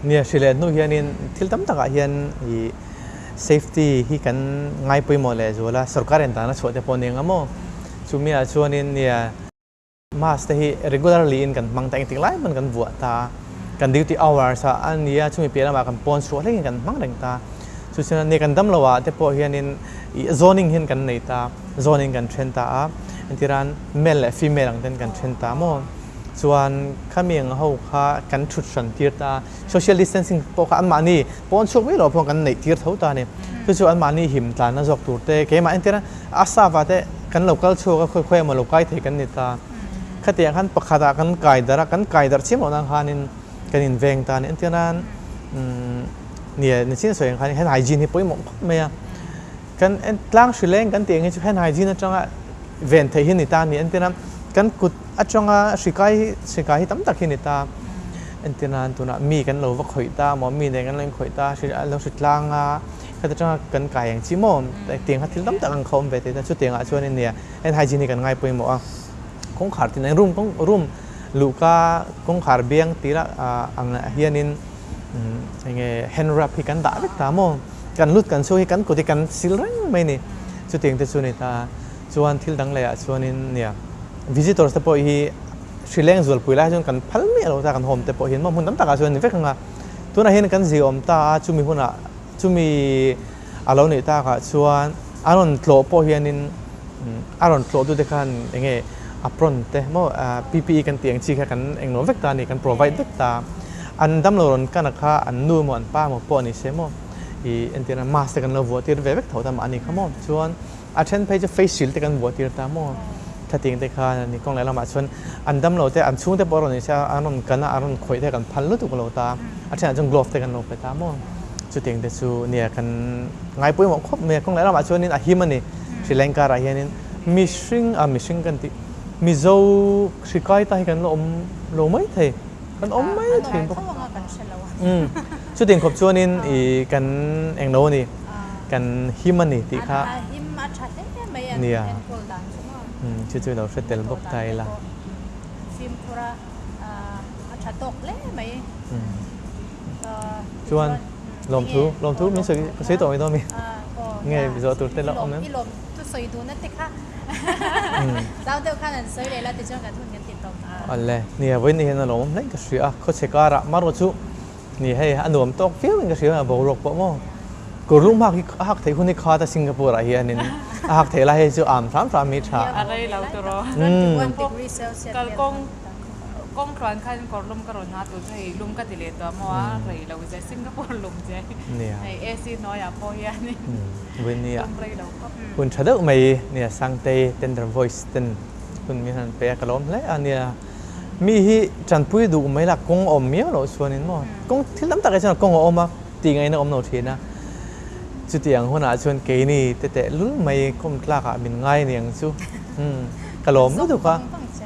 Nia, hri leh hnu hianin thil tam takah hian ih safety hi kan ngai pawimawh leh zual a, sorkar in dana chhuah te pawh ni ang a maw? Chumi ah chuanin nia. Mask te hi regularly in kan hmang ta, engtik lai pawn kan vuah ta a, kan duty hours ah a nia chumi piah lamah kan pawn chhuah hlekin kan hmang reng ta. Chu chuan nia kan damlo ah te pawh hianin ih zoning hian kan nei ta, zone in kan then ta a, entirhan male leh female ang ten kan then ta maw? Chuan khami ang ho kha kan thut hran tir ta a, social distancing pawh kha anmahni pawn chhuak mai loh pawh kan neih tir tho ta a ni. Chu chu anmahni him tlanna zawk tur te keimah entirhan A sava te kan lo kal chhuak a, khawi khawi emaw lo kai thei kan ni ta. Khatiang khan pakhatah kan kai darh a, kan kai darh chiam loh nan khanin kan inveng ta a ni. Entir nan nia nichin sawi ang khan hand hygiene hi pawimawh khawp mai a. Kan tlang hri leng kan tih ang hi chu hand hygiene atanga ven theih hi ni ta a ni. Entir nan kan kut atanga hri kai hri kai hi tam tak hi ni ta. Entir nan tunah mi kan lo va khawih ta maw, mi nen kan lo inkhawih ta, hri a lo hri tlang a. Heta tanga kan kai ang chi maw? Tiang kha thil tam tak ang kha awm ve thei ta. Chutiangah chuan in nia hand hygiene hi kan ngai pawimawh a. Kawngkhar tin ang room kawng room luhka kawngkhar biang tirah ang hianin enge hand wrap hi kan dah vek ta maw? Kan lut kan chhuak hi kan kut hi kan sil reng mai ni. Chutiang te chu a ni ta. Chuan thil dang lehah chuanin nia visitors te pawh hi hrileng zualpui lai chuan kan phal miah lo ta kan home te pawh hian maw hmun tam takah chuan a ni vek ang a. Tunah hian kan ziawm ta a chumi hunah Chumi a lo nih takah chuan a rawn tlawh pawh hianin a rawn tlawh tute khan eng nge apron te maw PPE kan tih ang chi kha kan englo vek ta a ni, kan provide vek ta. An damlo rawn kan a kha an nu emaw an pa emaw pawh a ni se maw ih entirna mask te kan lo vuah tir ve vek tho ta mah a ni kha maw. Chuan a then phei chu face shield te kan vuah tir ta maw. Thlating te khan a ni kawng leh lamah chuan an damlo te an chhungte pawh a rawn ni se an rawn kan a an rawn khawih te kan phal lutuk lo ta a thenah chuan glove te kan lo pe ta maw chutiang te chu nia kan ngai pawimawh khawp mai a kawng leh lamah chuanin a him a ni Sri Lanka ah hianin mihring a mihring kan tih Mizo hri kai ta hi kan la awm lo mai thei kan awm mai thei bawk chutiang khawp chuanin ih kan englo a ni kan him a ni tih kha nia chu chu lo hre tel bawk ta ila. Chuan lawmthu lawmthu min sawi ka sawi tawh mai dawn mi nge zawh tur te la awm em? Awle nia vawiin ni hian a lawmawm hle ka hria a khawchhe karah marawh chu Ni hei a nuam tawk viau in ka hria a boruak pawh maw. Kawr lum hak hi a hak theih hun hi khat a Singapore ah hianin a hak theih lai hei chu am hram hram hi tha. A rei lo tur aw. Kal kawng kawng tluan khan kawr lum ka rawn ha tur chu hei lum ka ti leh tawh maw a rei lo che Singapore lum che hei AC hnuaiah pawh hianin lum rei lo khawp. Hun tha deuh mai nia Sangtei tender voice ten hun min han pe a ka lawm hle a nia. Mi hi tanpui duh mai la kawng a awm miau loh chuanin maw kawng thil tam tak ah chuan kawng a awm a tih ngaihna awm lo thin a, chutiang hunah chuan keini te teh lul mai kawm tlak ah min ngai aniang chu umm ka lawm lutuk a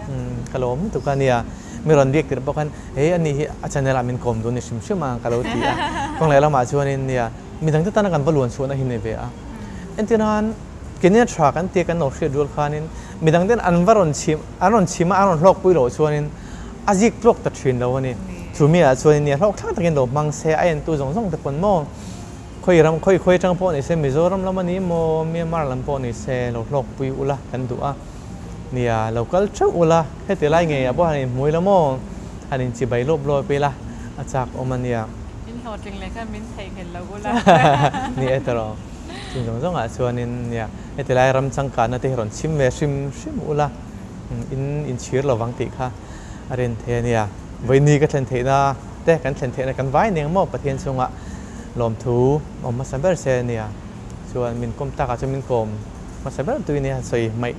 umm ka lawm lutuk a nia mi rawn biak tirh pawh khan he ani hi a channel ah min kawm duh ni hrim hrim a ka lo ti a kawng leh lamah chuanin nia midang te tana kan va luan chhuahna hi ni ve a entirnan Keini a tha kan tia kan lo hriat rual khanin midang ten an va rawn chhim an rawn chhim a an rawn hlawkpui loh chuanin a zik tluak ta thin lo a ni. Chumi ah chuanin nia hlawk thlak takin lo hmang se a entu zawng zawng te pawn maw. Khawi ram khawi khawi atang pawh ni se Mizoram lam a ni maw Myanmar lam pawh ni se lo hlawk pui ula kan duh a nia lo kal theuh ula heti lai ngei ah pawh han inhmui la maw han inchibai lawp lawp ila a chak awm a nia. In hlawhtling leh khan min theihnghilh lo ula. Ni e tawrh chung zawng zawng ah chuanin nia heti lai ram changkanna te hi rawn chim ve hrim hrim ula in inchhir lovang tih kha a rin thei a nia. Vawiini ka thlen theihna te kan thlen theihna kan vai ning maw Pathian chungah lawmthu awm hmasa ber se ania. Chuan min kawm takah chuan min kawm hmasa ber tuin i han sawi hmaih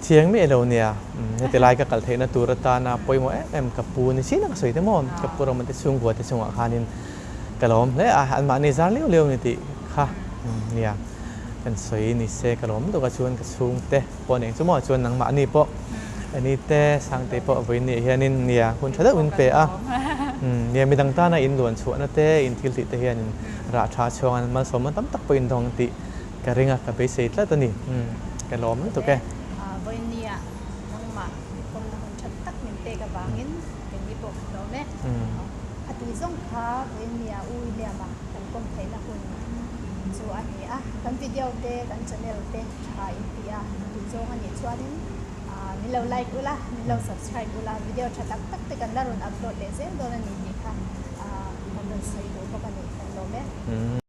thiang miah lo nia. Heti lai ka kal theihna tur atana pawimawh em em ka pu ni sin a ka sawi te maw? Ka pu Rama te chhungkua te chungah khanin ka lawm hle a, anmahni zar liau liau ni tih kha nia kan sawi ni se ka lawm lutuk a chuan ka chhungte pawh nen chu maw chuan nangmahni pawh ani te Sangtei pawh vawiin hianin nia hun tha deuh in pe a nia midang tana in luan chhuahna te in thil tih te hianin rah tha chhuang an malsawmna tam tak pawh in dawng tih ka ring a ka beisei tlat a ni ka lawm lutuk e. Vawiin nia nangmah pawmna hun tha tak min pek avangin keini pawh kan lawm e. Khati zawng kha vawiin nia U William-a kan pawm theihna hun chu a ni a, kan video te kan channel te tha in tih a duhzawng a nih chuanin min lo like ula, min lo subscribe ula, video tha tak tak te kan la rawn upload leh zel dawn a ni tih kha.